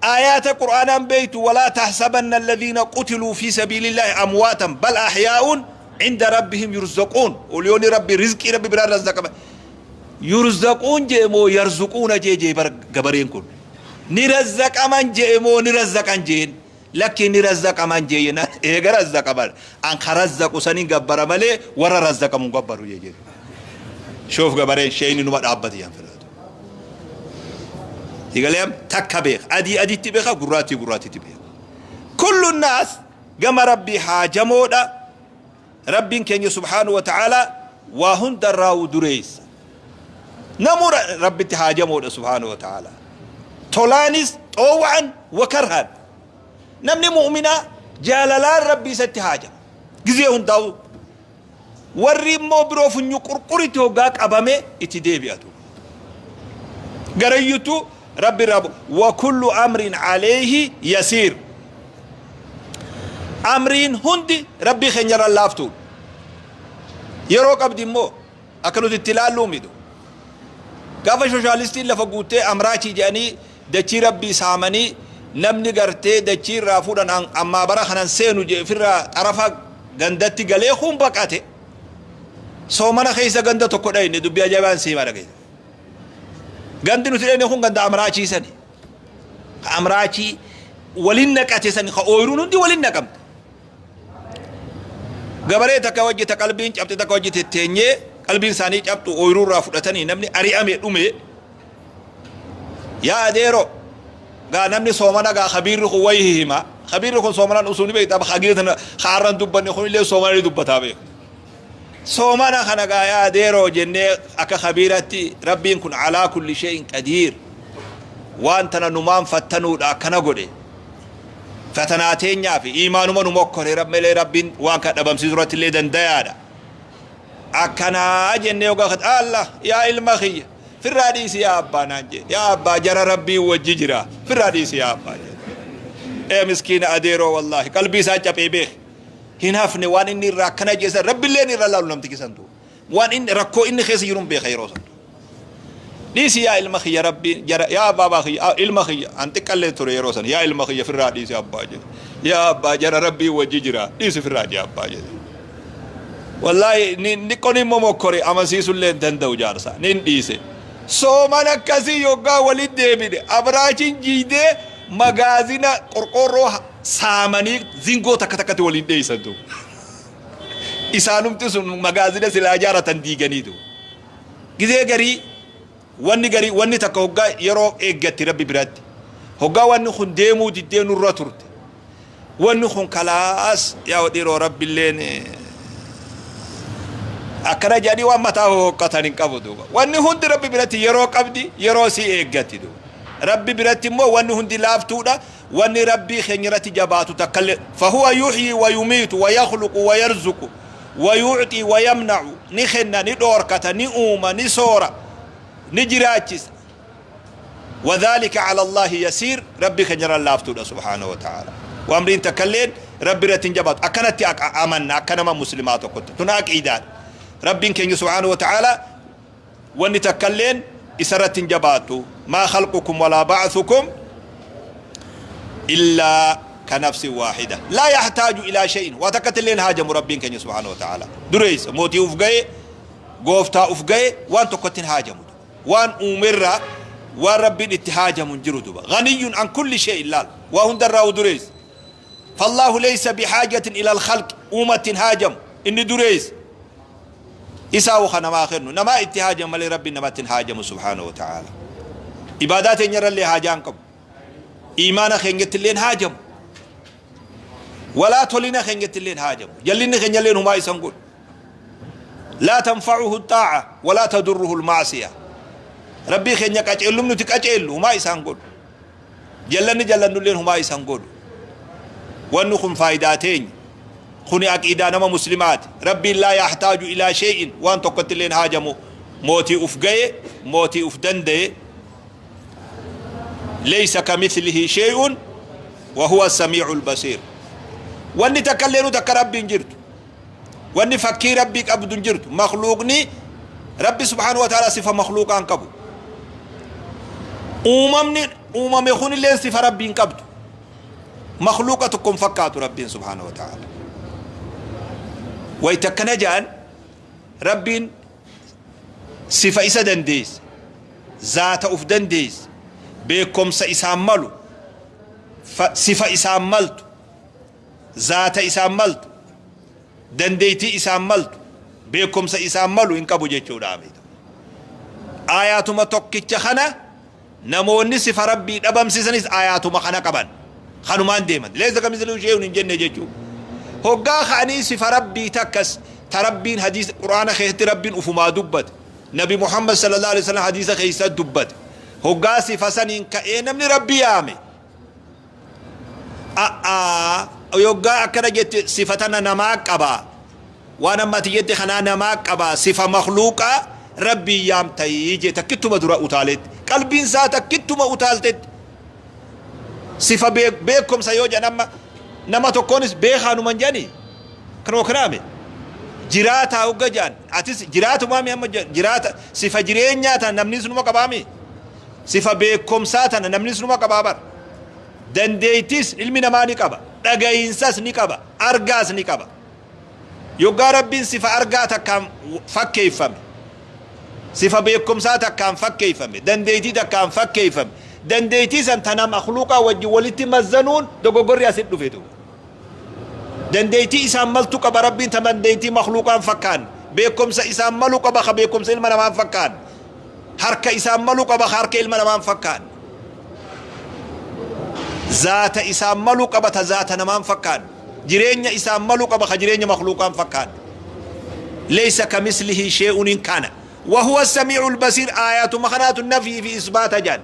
aayaata qur'aanaan beektu, walaa tahsabanna alladhiina qutiluu fi sabiilillaahi amwaatan bal ahyaa'uun inda rabbihim yurzaquun. Oliyoonni rabbi rizqii rabbi biraan razzaqama. Yurzaquun jee moo yarzuquuna jee jee bar gabareen kun. Ni razzaqaman jee moo ni razzaqan jeen. Lakki ni razzaqaman jee jennaan eega razzaqaman an ka razzaqu saniin gabbara malee warra razzaqamu hin gabbaru jee jee. Shoof gabareen sheeyni numa dhaabbate jaan filaatu. Sigaleem takka beeka. Adii aditti beeka, gurraattii gurraattitti beeka. Kullu naas gama Rabbii haajamoodha. Rabbiin keenya subhaanahu wa ta'aalaa waa hundarraa'u dureessa. Namuu Rabbitti haajamoodha subhaanahu wa ta'aalaa. Tolaanis xoowwa'an wa karhaan. Namni mu'minaa jaalalaan Rabbii isatti haajama. Gizee hundaa'u. Warri immoo biroo funyu qurquritti hoggaa qabame itti deebi'atu. Garayyutu Rabbi irraa wa kullu amrin alayhi yasiir. Amriin hundi Rabbii keenya irra laaftuudha. Yeroo qabdi immoo akka nuti itti ilaalluu mitu. Gaafa shoshaalistiin lafa guuttee amraachii jedhanii dachii Rabbii saamanii namni gartee dachii irraa fuudhan ammaa bara kanan seenu jedhe ofirraa xarafa gandatti galee kun baqate. Soomana keessa ganda tokko dhayne, dubbii ajaa'ibaan siimaa dhageessa. Gandi nuti dhayne kun ganda amraachii sani. Ka amraachii waliin naqate sani, ka ooyiruun hundi waliin naqamte. Gabaree takka wajji ta qalbiin cabxe takka wajji tetteenyee, qalbiin isaanii cabxu, ooyiruu irraa fudhatanii namni ari'ame dhume. Yaa adeero, gaa namni soomana gaa kabiirri kun wayi hima. Kabiirri kun soomanaan usuu ni beekta, hagee tana haarran dubbanne kun illee soomana ni dubbataa beeku. Soomana kana gaa yaa adeeroo jennee akka kabiiratti, Rabbiin kun alaa kulli shay'in qadiir, waan tana numaan fattanuudha akkana godhe. Fatanaa teenyaa fi iimaanuma nu mokkore malee Rabbiin waan kana dhabamsiisuu irratti illee dandayaadha. Akkanaa jennee yogaa kat Allah, yaa ilma kiyya, firraa dhiisi yaa abbaa naan jee. Yaa abbaa, jara Rabbiin wajji jira, firraa dhiisi yaa abbaa jee. Ee miskiina adeeroo, wallaahi qalbii isaa caphee beek. Hin hafne waan inni irraa akkana jeessan, Rabbilleen irra laalu namtichi santu. Waan inni rakkoo inni keessa jiru hin beeka yeroo santu. Dhiisi yaa ilma kiyya, Rabbiin jara, yaa abbaa kiyya, ilma kiyya, an xiqqallee ture yeroo san, yaa ilma kiyya, firraa dhiisi abbaa jedhe. Yaa abbaa, jara Rabbiin wajji jira, dhiisi firraa jee abbaa jedhe. Wallaahi ni xiqqoon immoo mokkore, amansiisullee hin danda'u jaarsa, nin dhiise. Sooman akkasii yoggaa walitti deebine abraachiin jiidee magaazina qorqoorroo saamanii zingoo takka takkatti waliin dheeysantu. Isaanumti sun magaazina silaa ijaaratan diiganiitu. Gizee garii wanni garii, wanni takka hoggaa yeroo eeggatti Rabbi biratti. Hoggaa wanni kun deemuu diddee nurra turte. Wanni kun kalaas yaa dhiiroo, Rabbilleen akkana jedhanii waan mataa hoqqatan hin qabu duuba. Wanni hundi Rabbi biratti yeroo qabdi, yeroo si eeggatti duuba. Rabbi biratti immoo wanni hundi laaftuudha. Wanni Rabbii keenya irratti jabaatu takkallee. Fahuwa yuhyi wa yumiitu wa yakhluqu wa yarzuqu wa yu'xi wa yamna'u, ni kenna, ni dhoorkata, ni uuma, ni soora, ni jiraachisa. وذلك على الله يسير. ربي keenya laaftuudha سبحانه وتعالى. Waamriin takkalleen Rabbi irratti hin jabaatu. Akkanatti amanna akka nama muslimaa tokkotti. Tun aqiidaadha. Rabbiin keenya سبحانه وتعالى wanni takkalleen isarratti hin jabaatu. ما خلقكم ولا بعثكم إلا كنفس واحدة. لا يحتاج إلى شيء، وتكت اللين هاجم. ربين keenya سبحانه وتعالى dureessa, mootii uf gaye, gooftaa uf gaye, waan tokkotti hin haajamu. Waan uumerraa waan Rabbiin itti haajamu hin jiru duba. غني عن كل شيء laal, waa hundarraa dureessa. فالله ليس بحاجة إلى الخلق. Uumatti haajamu inni dureessa. Isaa waka namaa kennu, namaa itti haajamu malee Rabbiin namatti hin haajamu سبحانه وتعالى. Ibaadaa teenyarrallee haajaan qabu. Iimaana keenyatti illeen haajamu. Walaa tolina keenyatti illeen haajamu. Jallinni keenya illeen humaa isan godhu. لا تنفعه الطاعة ولا تضره المعصية. Rabbii keenya qaceellum nuti qaceellu humaa isaan godhu. Jallanni jallannulleen humaa isaan godhu. Wanni kun faayidaa teenya. Kuni aqiidaa nama muslimaati. Rabbiin لا يحتاج إلى شيء, waan tokkotti illeen haajamu. Mootii uf gaye, mootii uf danda'e. ليس كمثله شيء وهو السميع البصير. Wanni takka illee takka Rabbiin jirtu. Wanni fakkii Rabbii qabdu hin jirtu. Makluuqni Rabbi سبحانه وتعالى sifa makluuqaan qabu. Uumamni uumame kunilleen sifa Rabbiin qabdu. Makluuqa tokkon fakkaatu Rabbiin سبحانه وتعالى. Wayta akkana jedhan, Rabbiin sifa isa dandeesse, zaata uf dandeesse, beekomsa isaan malu, sifa isaan maltu, zaata isaan maltu, dandeeytii isaan maltu, beekumsa isaan malu hin qabu jechuudha. Aayaatuma tokkicha kana namoonni sifa Rabbii dhabamsiisanis aayaatuma kana qaban, kanumaan deeman. ليس كمثله شيء hin jenne jechuu. Hoggaa ka'anii sifa Rabbii takkas ta Rabbiin hadiisa Quraana keessatti Rabbiin ufumaa dubbate, Nabi Muhammad صلى الله عليه وسلم hadiisa keessatti dubbate, hoggaa sifa saniin ka'ee namni Rabbii yaame, a'aa, yoggaa akkana jette, sifa tana namaa qabaa, waan amma ati jette kanaa namaa qabaa, sifa makluuqaa Rabbii yaamtayii jee, takkittuma dura utaaletti, qalbiin isaa takkittuma utaaltetti. Sifa beekumsa yoo jedhan, amma nama tokkoonis beekaanuman jedhani, kanuma kanaame jiraataa hogga jedhan, atis jiraatumaami. Amma jiraata, sifa jireenyaa tana namnis numa qabaami, sifa beekumsaa tana namnis numa qabaa bara. Dandeeytis ilmi namaa ni qaba, dhagayinsas ni qaba, argaas ni qaba. Yoggaa Rabbiin sifa argaa takkaan fakkeeffame, sifa beekumsaa takkaan fakkeeffame, dandeeytii takkaan fakkeeffame, dandeeytii san tana makluuqaa wajjin walitti mazzanuun dogoggorri asit dhufe duuba. Dandeeytii isaan maltu qaba Rabbiin ta dandeeytii makhluuqaan fakkaan. Beekumsa isaan malu qaba ka beekumsa ilma namaan fakkaan. Harka isaan malu qaba ka harka ilma namaan fakkaan. Zaata isaan malu qaba ta zaata namaan fakkaan. Jireenya isaan malu qaba ka jireenya makhluuqaan fakkaan. Laysa kamislihi shay'un in kana. وهو السميع البصير. آيات مخنات النفي في إثبات جان.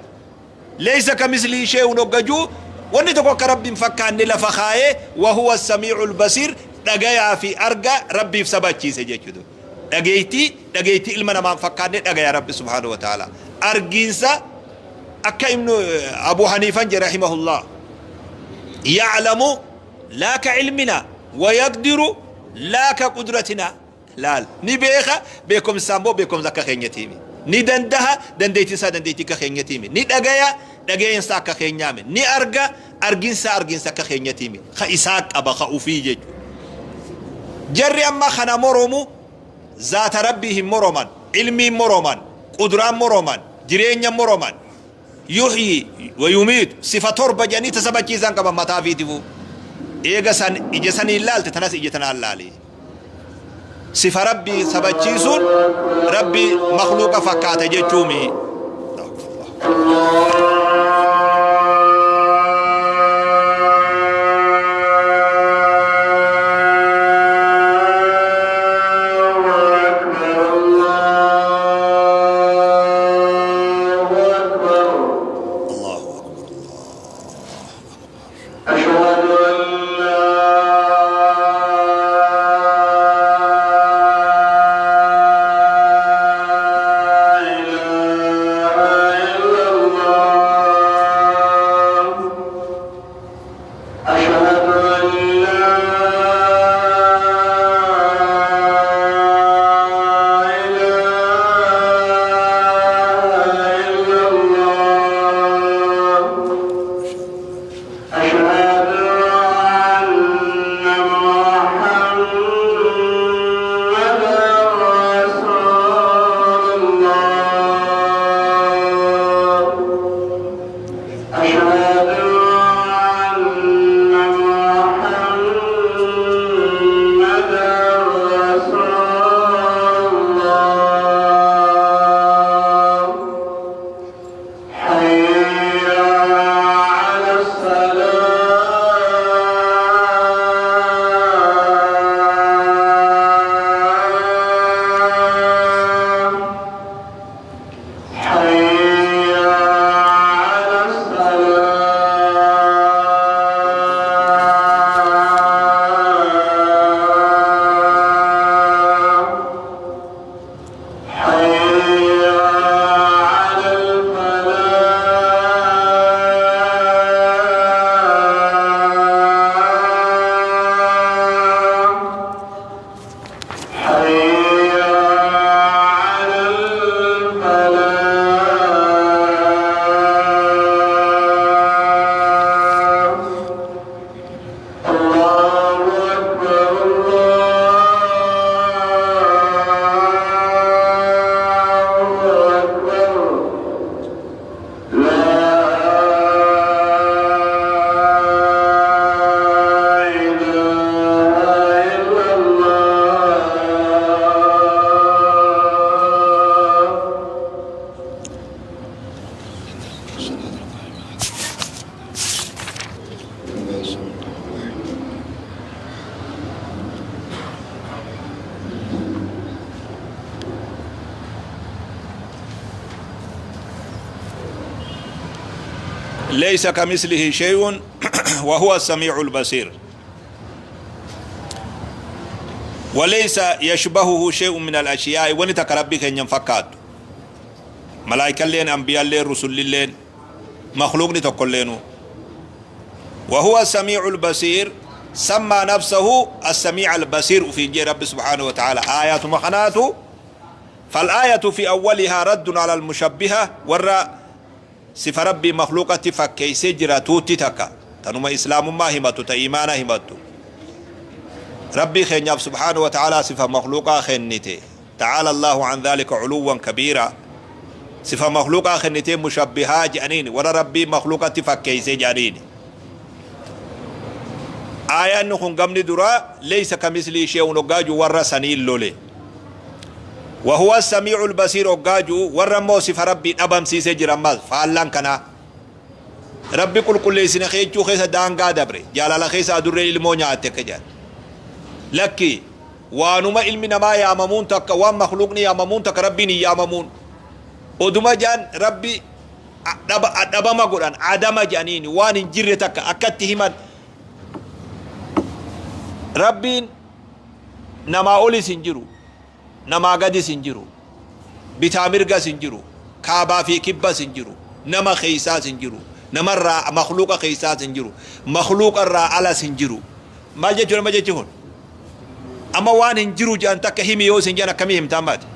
ليس كمثله شيء وجو wanni tokko akka Rabbiin fakkaanne lafa kaayee وهو السميع البصير dhagayaa fi arga Rabbiif sabachiise jechuudha. Dhageeytii ilma namaan fakkaanne dhagaya Rabbi سبحانه وتعالى. Argiinsa akka ibnu Abu Haniifan jedhe رحمه الله يعلم لا كعلمنا ويقدر لا كقدرتنا. Laal, ni beeka, beekumsa immoo beekumsa akka keenyatiimi. Ni dandaha, dandeettii isaa dandeettii akka keenyatiimi. Ni dhagaya, dhageensa akka keenyaami. Ni arga, arginsa arginsa akka keenyatiimi. Ka isaa qaba ka ufii jechuudha. Jarri amma kana moromu zaata Rabbii hin moroman, ilmiin moroman, quduraan moroman, jireenya moroman. يحيي ويميت sifa torba jedhanii tasabachiisan qaban mataa fiitifu. Eega san ija sanii ilaalte tanas ija tanaan laali. Sifa Rabbii sabachiisuun Rabbii makhluuqa fakkaate jechuumi. الله أكبر. أشهد أن لا إله إلا الله. أشهد أن لا إله إلا الله. أشهد أن محمدا رسول الله. أشهد أن محمدا رسول الله. حي على الصلاة. حي على الصلاة. حي على الفلاح. حي على الفلاح. الله أكبر. الله أكبر. لا إله إلا الله. ليس كمثله شيء وهو السميع البصير. وليس يشبهه شيء من الأشياء. Wanni takka Rabbii keenya hin fakkaattu. Malaayikalleen, anbiyaalleen, rusulilleen, makhluuqni tokkolleenu. وهو السميع البصير. سمى نفسه السميع البصير في جي رب سبحانه وتعالى آيات مخناته. فالآية في أولها رد على المشبهة warra sifa Rabbii makhluuqatti fakkeeysee jiratuutti takka tanuma islaamummaa himatu ta iimaana himatu Rabbii keenyaaf سبحانه وتعالى sifa makhluuqaa kennite. تعالى الله عن ذلك علوا كبيرا. Sifa makhluuqaa kennite mushabbihaa jedhaniin warra Rabbii makhluuqatti fakkeeysee jedhaniin. Aayaanni kun gamni duraa laysa kamislii shay'un hoggaa jiru warra saniin lole. Wahuwa samii'ul basiir hoggaa jiru warra immoo sifa Rabbii dhabamsiisee jira ammas faallaan kanaa. Rabbi qulqulleessine jechuu keessa daangaa dabre, jaalala keessa adurreen ilmoo nyaatte akka jedhan. Lakki, waanuma ilmi namaa yaamamuun takka, waan makhluuqni yaamamuun takka Rabbiin hin yaamamuun. Oduma jedhan Rabbi dhabama godhan, adama jedhaniini waan hin jirre takka akkatti himan. Rabbiin namaa olis hin jiru, namaa gadis hin jiru, bitaa mirgas hin jiru, kaabaa fi kibbas hin jiru, nama keeysaas hin jiru, namarraa makhluuqa keeysaas hin jiru, makhluuqa irraa alas hin jiru. Maal jechuudha amma jechi kun? Amma waan hin jiru jedhan takka himi yoo isin jedhan akkamii himta ammaati?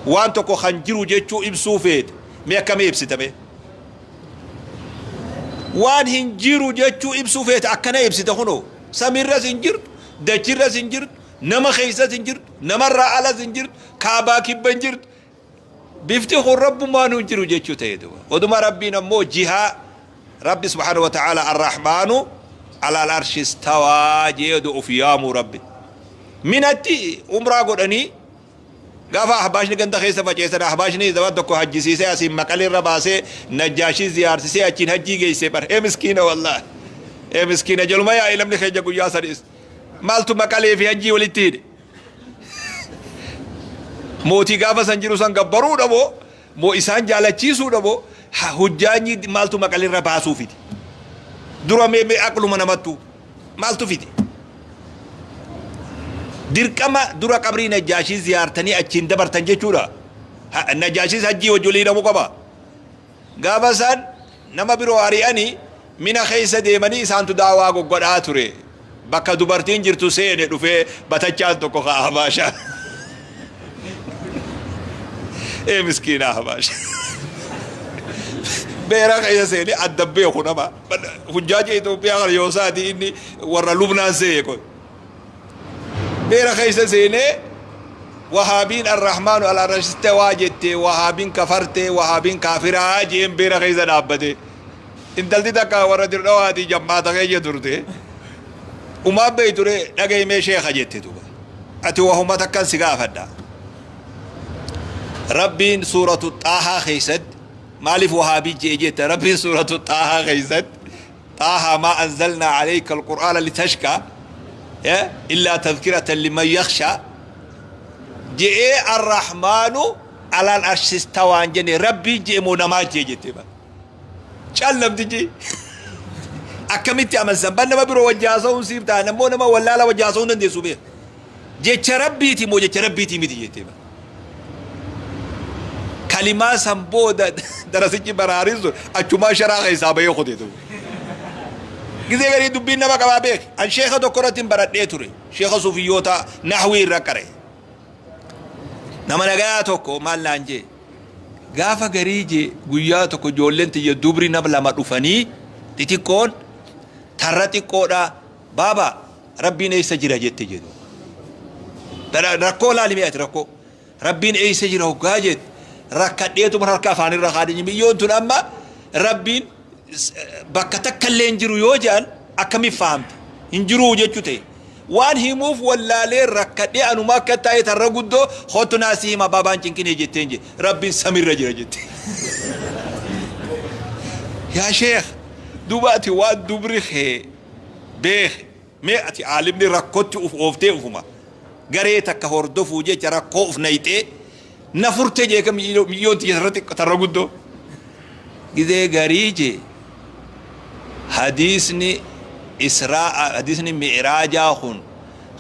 Waan tokko kan jiru jechuu ibsuu feete mee akkamii ibsita mee? Waan hin jiru jechuu ibsuu feete akkana ibsita kunoo, samiirras hin jirtu, dachirras hin jirtu, nama keessas hin jirtu, namarraa alas hin jirtu, kaabaa kibba hin jirtu. Bifti kun Rabbumaanuu hin jiru jechuu ta'e duuba. Oduma Rabbiin ammoo jihaa Rabbi subhaanahu wa ta'ala Arrahmaanu alal arshi istawaa jee oduu of yaamuu Rabbi. Minatti umraa godhanii gaafa ahbaashni ganda keessa faceessan, ahbaashni zaman tokko hajjisiisee asiin Maqalee irra baasee Najjaashii ziyaarsisee achiin hajjii geessee bar. Ee miskiina wallaahi. Ee miskiina, jaluma yaa'e namni keenya guyyaa sanis. Maaltu Maqalee fi hajjii walitti hidhe? Mootii gaafa san jiru san gabbaruudha moo, moo isaan jaalachiisuudha moo, hujjaanyi maaltu Maqalee irra baasuu fide? Dura mee mee aqluma namattu maaltu fide? Dirqama dura qabrii Najjaashii ziyaartanii achiin dabartan jechuudha. Najjaashiis hajjii wajji walii hidhamuu qaba. Gaafa isaan nama biroo ari'anii Mina keessa deemanii isaantu daawaa goggodhaa ture. Bakka dubartiin jirtu seene dhufee batachaan tokko ka Ahbaashaa. Ee miskiina Ahbaasha. Beera keessa seene adda beeku nama. Hujjaaja Itoophiyaa kana yoo isaati inni warra Lubnaan seeye kun. Beera keessa seenee Wahaabiin Arrahmaanu ala arshistawaa jette, Wahaabiin kafarte, Wahaabiin kaafiraa jeen beera keessa dhaabbate. Intalti takka warra Dirdhawaatii jammaata keessa turte. Umaan beeytu ree, dhagahi mee sheekha jette duuba. Ati wahuma takkan si gaafadha. Rabbiin suuratu Xaahaa keessatti maaliif Wahaabii je'e jetta? Rabbiin suuratu Xaahaa keessatti Xaahaa maa anzalnaa alayka alqur'aana litashkaa illaa tadhkiratan liman yakhshaa je'ee Arrahmaanu alal arshistawaan jenne Rabbiin je'e moo namaa je'e jettee bara. Cal namtichi akkamitti amansan ban nama biroo wajji haasa'uun siif ta'a, nammoo nama wallaala wajji haasa'uu hin dandeessu beeka. Jecha Rabbiiti moo jecha Rabbiitii miti jettee bara. Kalimaa san booda darasichi baraariin sun achumaa sharaa keessaa bahee kute ta'u. Gizee garii dubbiin nama qabaa beek. An sheeka tokko irratti hin baradhee ture. Sheeka suufiyyoota nahwii irra qare. Nama nagayaa tokko maal naan jee. Gaafa garii jee guyyaa tokko ijoolleen tiyya dubri nama lama dhufanii xixiqqoon tarra xiqqoodha, baaba, Rabbiin eessa jira jette jedhu. Rakkoo laali mee ati rakkoo. Rabbiin eessa jira hoggaa jette, rakkadheetuma harka afaanirra kaadhi. Miyyoon tun amma Rabbiin bakka takka illee hin jiru yoo jedhan akkamiif fahamte? Hin jiruu jechuu ta'e. Waan himuuf wallaalee rakkadhee anuma akka taa'e tarra guddoo kottu naa si hima baabaan cinqinee jetteen je. Rabbiin samirra jira jette. Yaa sheekh, duuba ati waan dubri kee beeki mee ati aalimni rakkotti uf ooftee ufuma garee takka hordofuu jecha rakkoo uf nayxee na furte jeeka miyyoon tiyya tarra xiqqo tarra guddoo gizee garii jee hadiisni israa hadiisni mi'raajaa kun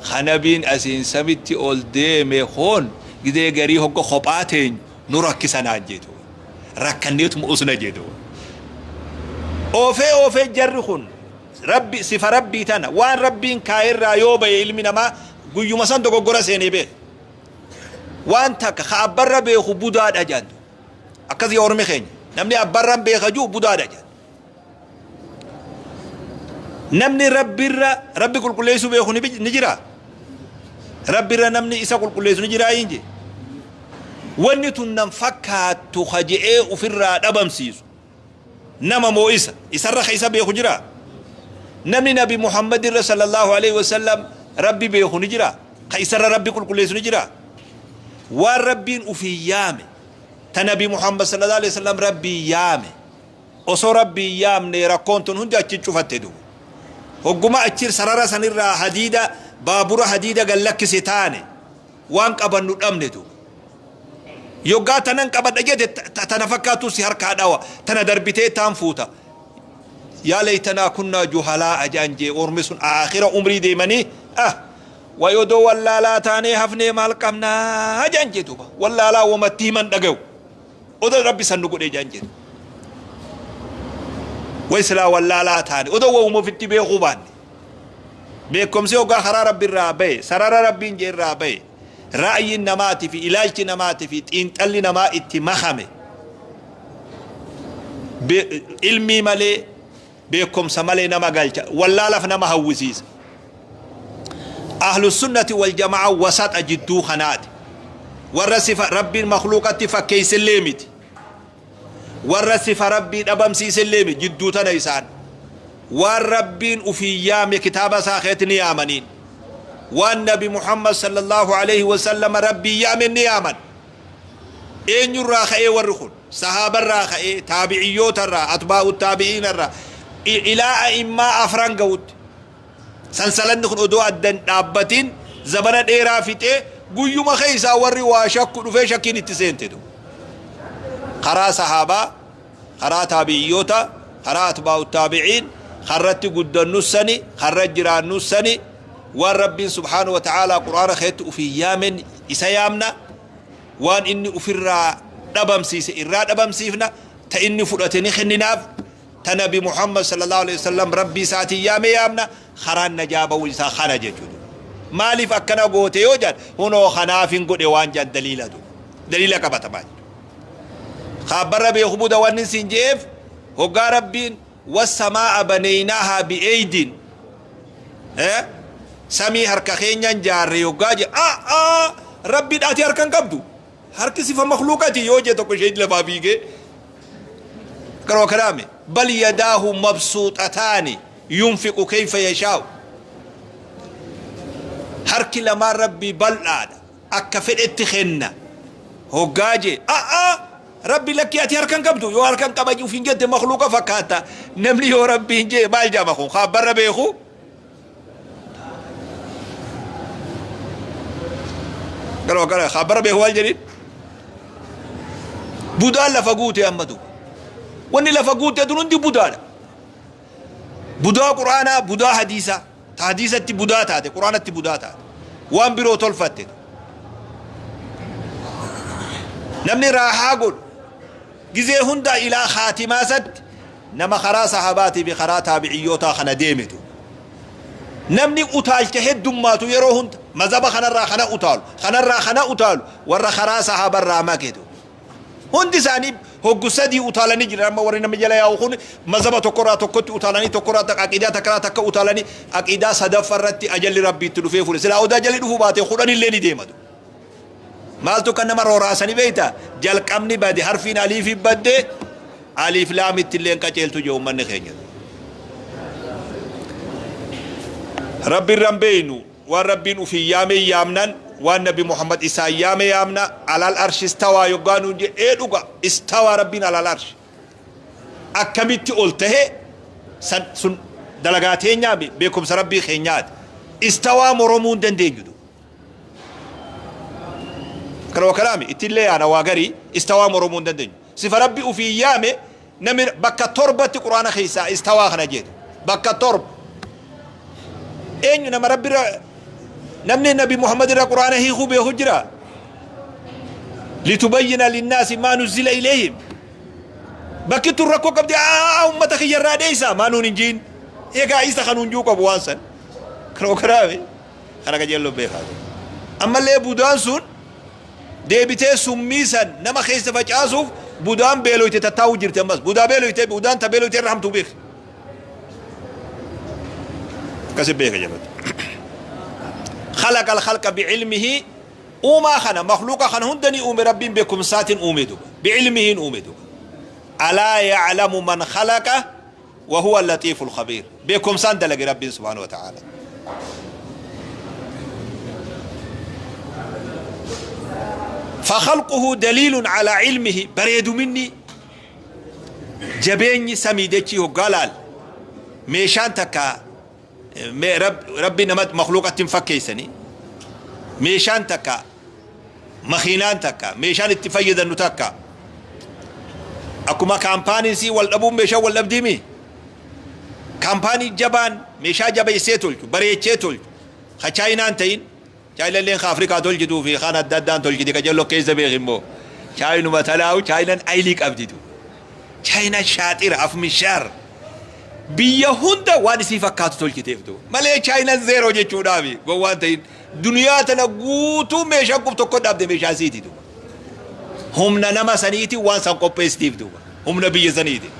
ka nabiin asiin samitti ol deeme kun gizee garii hogga kophaa teenyu nu rakkisa naan jeetu rakkanneetuma usna jeetu. Oofee oofee jarri kun Rabbi sifa Rabbii tana waan Rabbiin kaayerraa yoo baye ilmi namaa guyyuma san dogoggora seenee beeka. Waan takka ka abbarra beeku budaadha jedhan. Akkasii ormi keenya. Namni abbarran beeka jiru budaadha jedhan. Namni Rabbirra Rabbi qulqulleessuu beeku ni jira. Rabbirra namni isa qulqulleessu ni jiraa hin jee. Wanni tun nan fakkaattu ka je'ee ofirraa dhabamsiisu. Nama moo isa? Isarra ka isa beeku jiraa? Namni Nabi Muhammad irra sallallahu alaihi wasallam Rabbi beeku ni jira? Ka isarra Rabbi qulqulleessu ni jira? Waan Rabbiin ufii yaame, ta Nabi Muhammad sallallahu alaihi wasallam Rabbii yaame, osoo Rabbii yaamne rakkoon tun hundi achi cufatte duuba. Hogguma achi sarara sanirraa hadiida baabura hadiida gad lakkise taane waan qabannu dhabne duuba. Yoggaa tanan qabadha jette tana fakkaatu si harkaa dhawa, tana darbitee taan fuuta. Yaa laytanaa kunnaa juhalaa'a jedhan jee ormi sun aakhira umrii deemanii, ah, way odoo wallaalaa taanee hafnee maal qabnaa jedhan jee duuba. Wallaalaa wamatti himan dhagayu. Odoo Rabbi san nu godhee jedhan jee. Way silaa wallaalaa taane odoo wawuma ofitti beekuu baanne. Beekumsi hoggaa karaa Rabbi irraa bahe, sarara Rabbiin jee irraa bahe, ra'yiin namaatii fi ilaalchi namaatii fi xiinxalli namaa itti makame, ilmii malee, beekumsa malee nama galcha, wallaalaf nama hawwisiisa. Ahlu sunnati wal jamaa wasaxa, jidduu kanaati. Warra sifa Rabbiin makhluuqatti fakkeessellee miti, warra sifa Rabbii dhabamsiisellee miti. Jidduu tana isaan waan Rabbiin ufii yaame kitaaba isaa keessatti ni yaamaniin, waan Nabi Muhammad sallallahu alaihi wasallam Rabbii yaame ni yaaman. Eenyurraa ka'ee warri kun? Sahaabarraa ka'ee, taabiciyyootarraa, atbaa'u taabi'iinarraa, ilaa a'immaa afran ga'utti. Sansalanni kun odoo adda hin dhaabbatin zabana dheeraa fixee, guyyuma keessaa warri waa shakku dhufee shakkiin itti seente du. Karaa sahaabaa, karaa taabiciyyoota, karaa atbaa'u taabiciin karratti guddannus sani, karra jiraannus sani. Waan Rabbiin subhaanahu wa ta'aalaa Qur'aana keessatti ufii yaamen isa yaamna, waan inni ufirraa dhabamsiise irraa dhabamsiifna, ta inni fudhate ni kenninaaf, ta Nabi Muhammad sallallahu alaihi wasallam Rabbii isaatiin yaame yaamna. Karaan najaa ba'uu isaa kana jechuudha. Maaliif akkana goote yoo jedhan, hunoo kanaaf hin godhe waan jedhan daliila du daliila qabatamaa jechuudha. Kaabbarra beeku buda wanni siin je'eef, hoggaa Rabbiin wassamaa'a baneynaahaa bi'eeydin, samii harka keenyan jaarre yoggaa je, aa, Rabbi ati harka hin qabdu, harki sifa makhluuqati yoo je, tokko ishee lafaa fiigee garuu kalaame. Bal yadaahu mabsuuxataani yunfiqu kayfa yashaa'u. Harki lamaan Rabbii bal'aadha, akka fedhetti kenna hoggaa je, aa, Rabbi lakki, ati harka hin qabdu, yoo harka hin qaba ufin jette makhluuqa fakkaata. Namni yoo Rabbiin jee maal jedhama kun kaabbarra beeku? Garuu akkana kaabbarra beeku maal jedhin? Budaan lafa guute amma duuba. Wanni lafa guute tun hundi budaadha. Budaa Qur'aanaa, budaa hadiisaa. Ta hadiisatti budaa taate, Qur'aanatti budaa taate. Waan biroo tolfatte. Namni raahaa godhu gizee hunda ilaa khaatimaasatti nama karaa sahabaatii fi karaa taabiciyyootaa kana deemetu. Namni utaalcha heddummaatu yeroo hunda mazhaba kanarraa kana utaalu, kanarraa kana utaalu, warra karaa sahaabarraa maketu. Hundi isaanii hoggu sadii utaalanii jiran. Amma warri nama jala yaa'u kun mazhaba tokkorraa tokkotti utaalanii, tokkorraa takka, aqiidaa takkarraa takka utaalanii, aqiidaa sadaffaa irratti ajalli Rabbii itti dhufee fuudhe. Silaa odaa ajalli dhufuu baate kudhanillee ni deematu. Maaltu kan nama rooraasanii beekta? Jalqabni bade, harfiin aliifi badde, aliif laamitti illee hin qaceeltu jee uummanni keenya. Rabbi irra hin beeynu. Waan Rabbiin ufii yaame yaamnan, waan Nabi Muhammad isaan yaame yaamna. Alal arshi istawaa yoggaa nuun jedhe, ee dhuga, istawaa, Rabbiin alal arshi. Akkamitti ol tahe san sun dalagaa teenyaami, beekumsa Rabbii keenyaati. Istawaa moromuu hin dandeenyu du. Kana wakalaami ittillee yaana waa garii istawaa moromuu hin dandeenyu. Sifa Rabbi ufii yaame namni bakka torbatti Qur'aana keessaa istawaa kana jedhu bakka torba. Eenyu nama Rabbi irra, namni Nabi Muhammad irra Qur'aana hiikuu beeku jira? Litubayyina linnaasi maa nuzzila ilayhim. Bakki tun rakkoo qabdi, aa, ummata kiyya irraa dheeysa maa nuun hin jiin. Egaa isa kan nuun juu qabu waan san. Kana okaraame kana qajeelloo beekaa. Ammallee budaan sun deebitee summii san nama keessa facaasuuf budaan beeloyte tattaa'uu jirti ammas. Budaa beeloyte, budaan ta beeloyte irra hamtuu beeki. Akkasi beeka jabate. Khalaqa al-khalqa bi'ilmihi, uumaa kana, makhluuqa kana hunda ni uume Rabbiin, beekumsaatiin uume duba. Bi'ilmihiin uume duba. Alaa ya'lamu man khalaqa. Wahuwa Allatiiful Khabiir. Beekumsaan dalage Rabbiin subhaanahu wa ta'aala. Fakhalquhu daliilun calaa ilmihi bareeduminni jabeenyi samii dachii hoggaa laal meeshaan takka rabbi nama makhluuqatti hin fakkeessanii meeshaan takka makiinaan takka meeshaan itti fayyadannu takka akkuma kaampaaniin sii wal dhabuun meeshaan wal dhabdiimi kaampaanii jabaan meeshaa jabeessee tolchu bareechee tolchu ka chaayinaan ta'in chaayinalleen ka afrikaa tolchituu fi kan adda addaan tolchiti ka jallo keessa beek immoo chaayinuma talaa'u chaayinan ayilii qabditu chaayinaan shaaxira afmishaar biyya hunda waan isii fakkaatu tolchiteef du malee chaayinaan zeeroo jechuudhaafi gowwaan ta'in duniyaa tana guutuu meeshaan qub tokko dhabde meeshaa isiiti duuba humna nama saniiti waan san qopheessitiif duuba humna biyya saniiti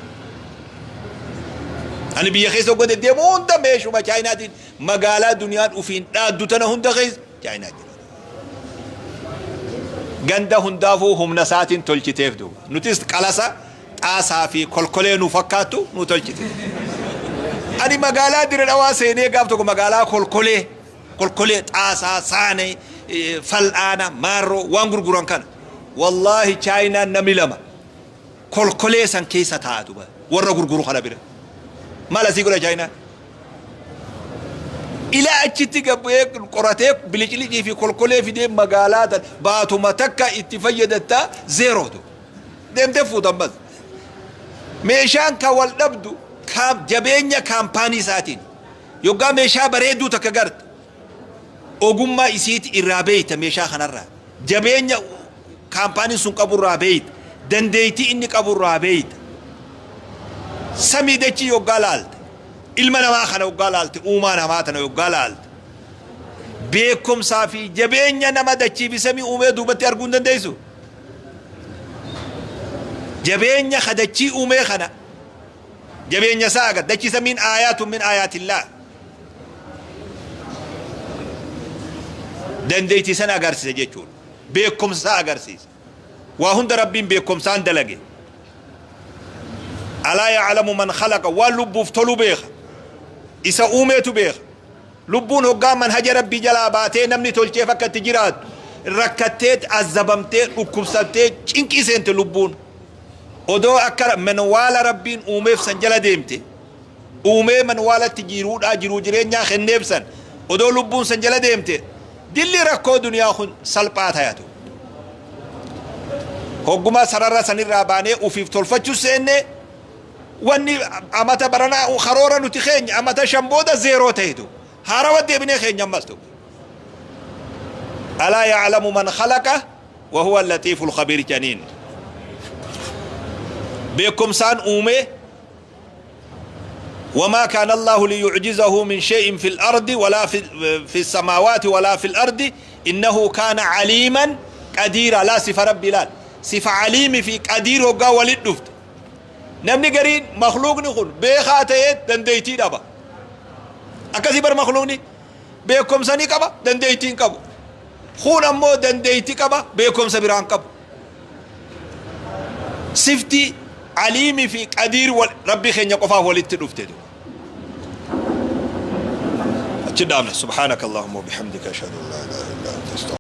ani biyya keessa hogga deddeemu hunda meeshuma chaayinaatiin magaalaa duniyaan ufiin dhaaddu tana hunda keessa chaayinaa jira ganda hundaafuu humna isaatiin tolchiteef duuba nutis qalasa xaasaa fi kolkolee nu fakkaattu nu tolchite ani magaalaa Dire Dhawaa seenee gaaf tokko magaalaa kolkolee kolkolee xaasaa saanee fal'aana maarroo waan gurguran kana wallaahi chaayinaan namni lama kolkolee san keessa taa'atu warra gurguru kana bira maal asii godha chaayinaan ilaa achitti gabbu'ee qoratee biliclicii fi kolkolee fidee magaalaa tan baatuma takka itti fayyadatta zeerootu deemtee fuutan bas meeshaan ka wal dhabdu jabeenya kaampaanii isaatiin yoggaa meeshaa bareedduu takka garte ogummaa isiiti irraa beeyta meeshaa kanarraa jabeenya kaampaaniin sun qabu irraa beeyta dandeettii inni qabu irraa beeyta samii dachii yoggaa laalte ilma namaa kana yoggaa laalte uumaa namaa tana yoggaa laalte beekumsaa fi jabeenya nama dachii fi samii uumee duubatti arguu hin dandeessu jabeenya ka dachii uumee kana jabeenya isaa agar dachii samiin aayaatun min aayaatillaah dandeettii sana agarsiisa jechuudha beekumsa isaa agarsiisa waa hunda rabbiin beekumsaan dalage alaa ya'lamu man khalaqa waan lubbuuf tolu beeka isa uumeetu beeka lubbuun hoggaa manhaja rabbii jalaa baatee namni tolcheef akka itti jiraattu rakkattee azabamtee dhukkubsattee cinqii seente lubbuun odoo akka manwaala rabbiin uumeef san jala deemte uumee manwaalatti jiruudhaa jiruu jireenyaa kenneef san odoo lubbuun san jala deemte dilli rakkoo duniyaa kun salphaa tayatu hogguma sarara sanirraa baanee ufiif tolfachuu seenne wanni amata baranaa karoora nuti keenya amata shan booda zeeroo ta'etu haarawa deebinee keenya ammas ta'u alaa ya'lamu man khalaqa wa huwa al-latiiful khabiir janiin beekumsaan uumee وما كان الله ليعجزه من شيء في الأرض ولا في السماوات ولا في الأرض إنه كان عليما قديرا لا صفة ربي لا صفة عليم في قدير وقا ولد دفت namni gariin makhluuqni kun beekaa ta'ee dandeettii dhaba akkasii bar makhluuqni beekumsa ni qaba dandeettii hin qabu kun ammoo dandeettii qaba beekumsa biraan qabu sifti aliimii fi qadiir rabbi keenya qofaaf walitti dhufte achi dhaabna subhaanaka allahumma wa bihamdika ashhadu an laa ilaaha illa anta astaghfiruka.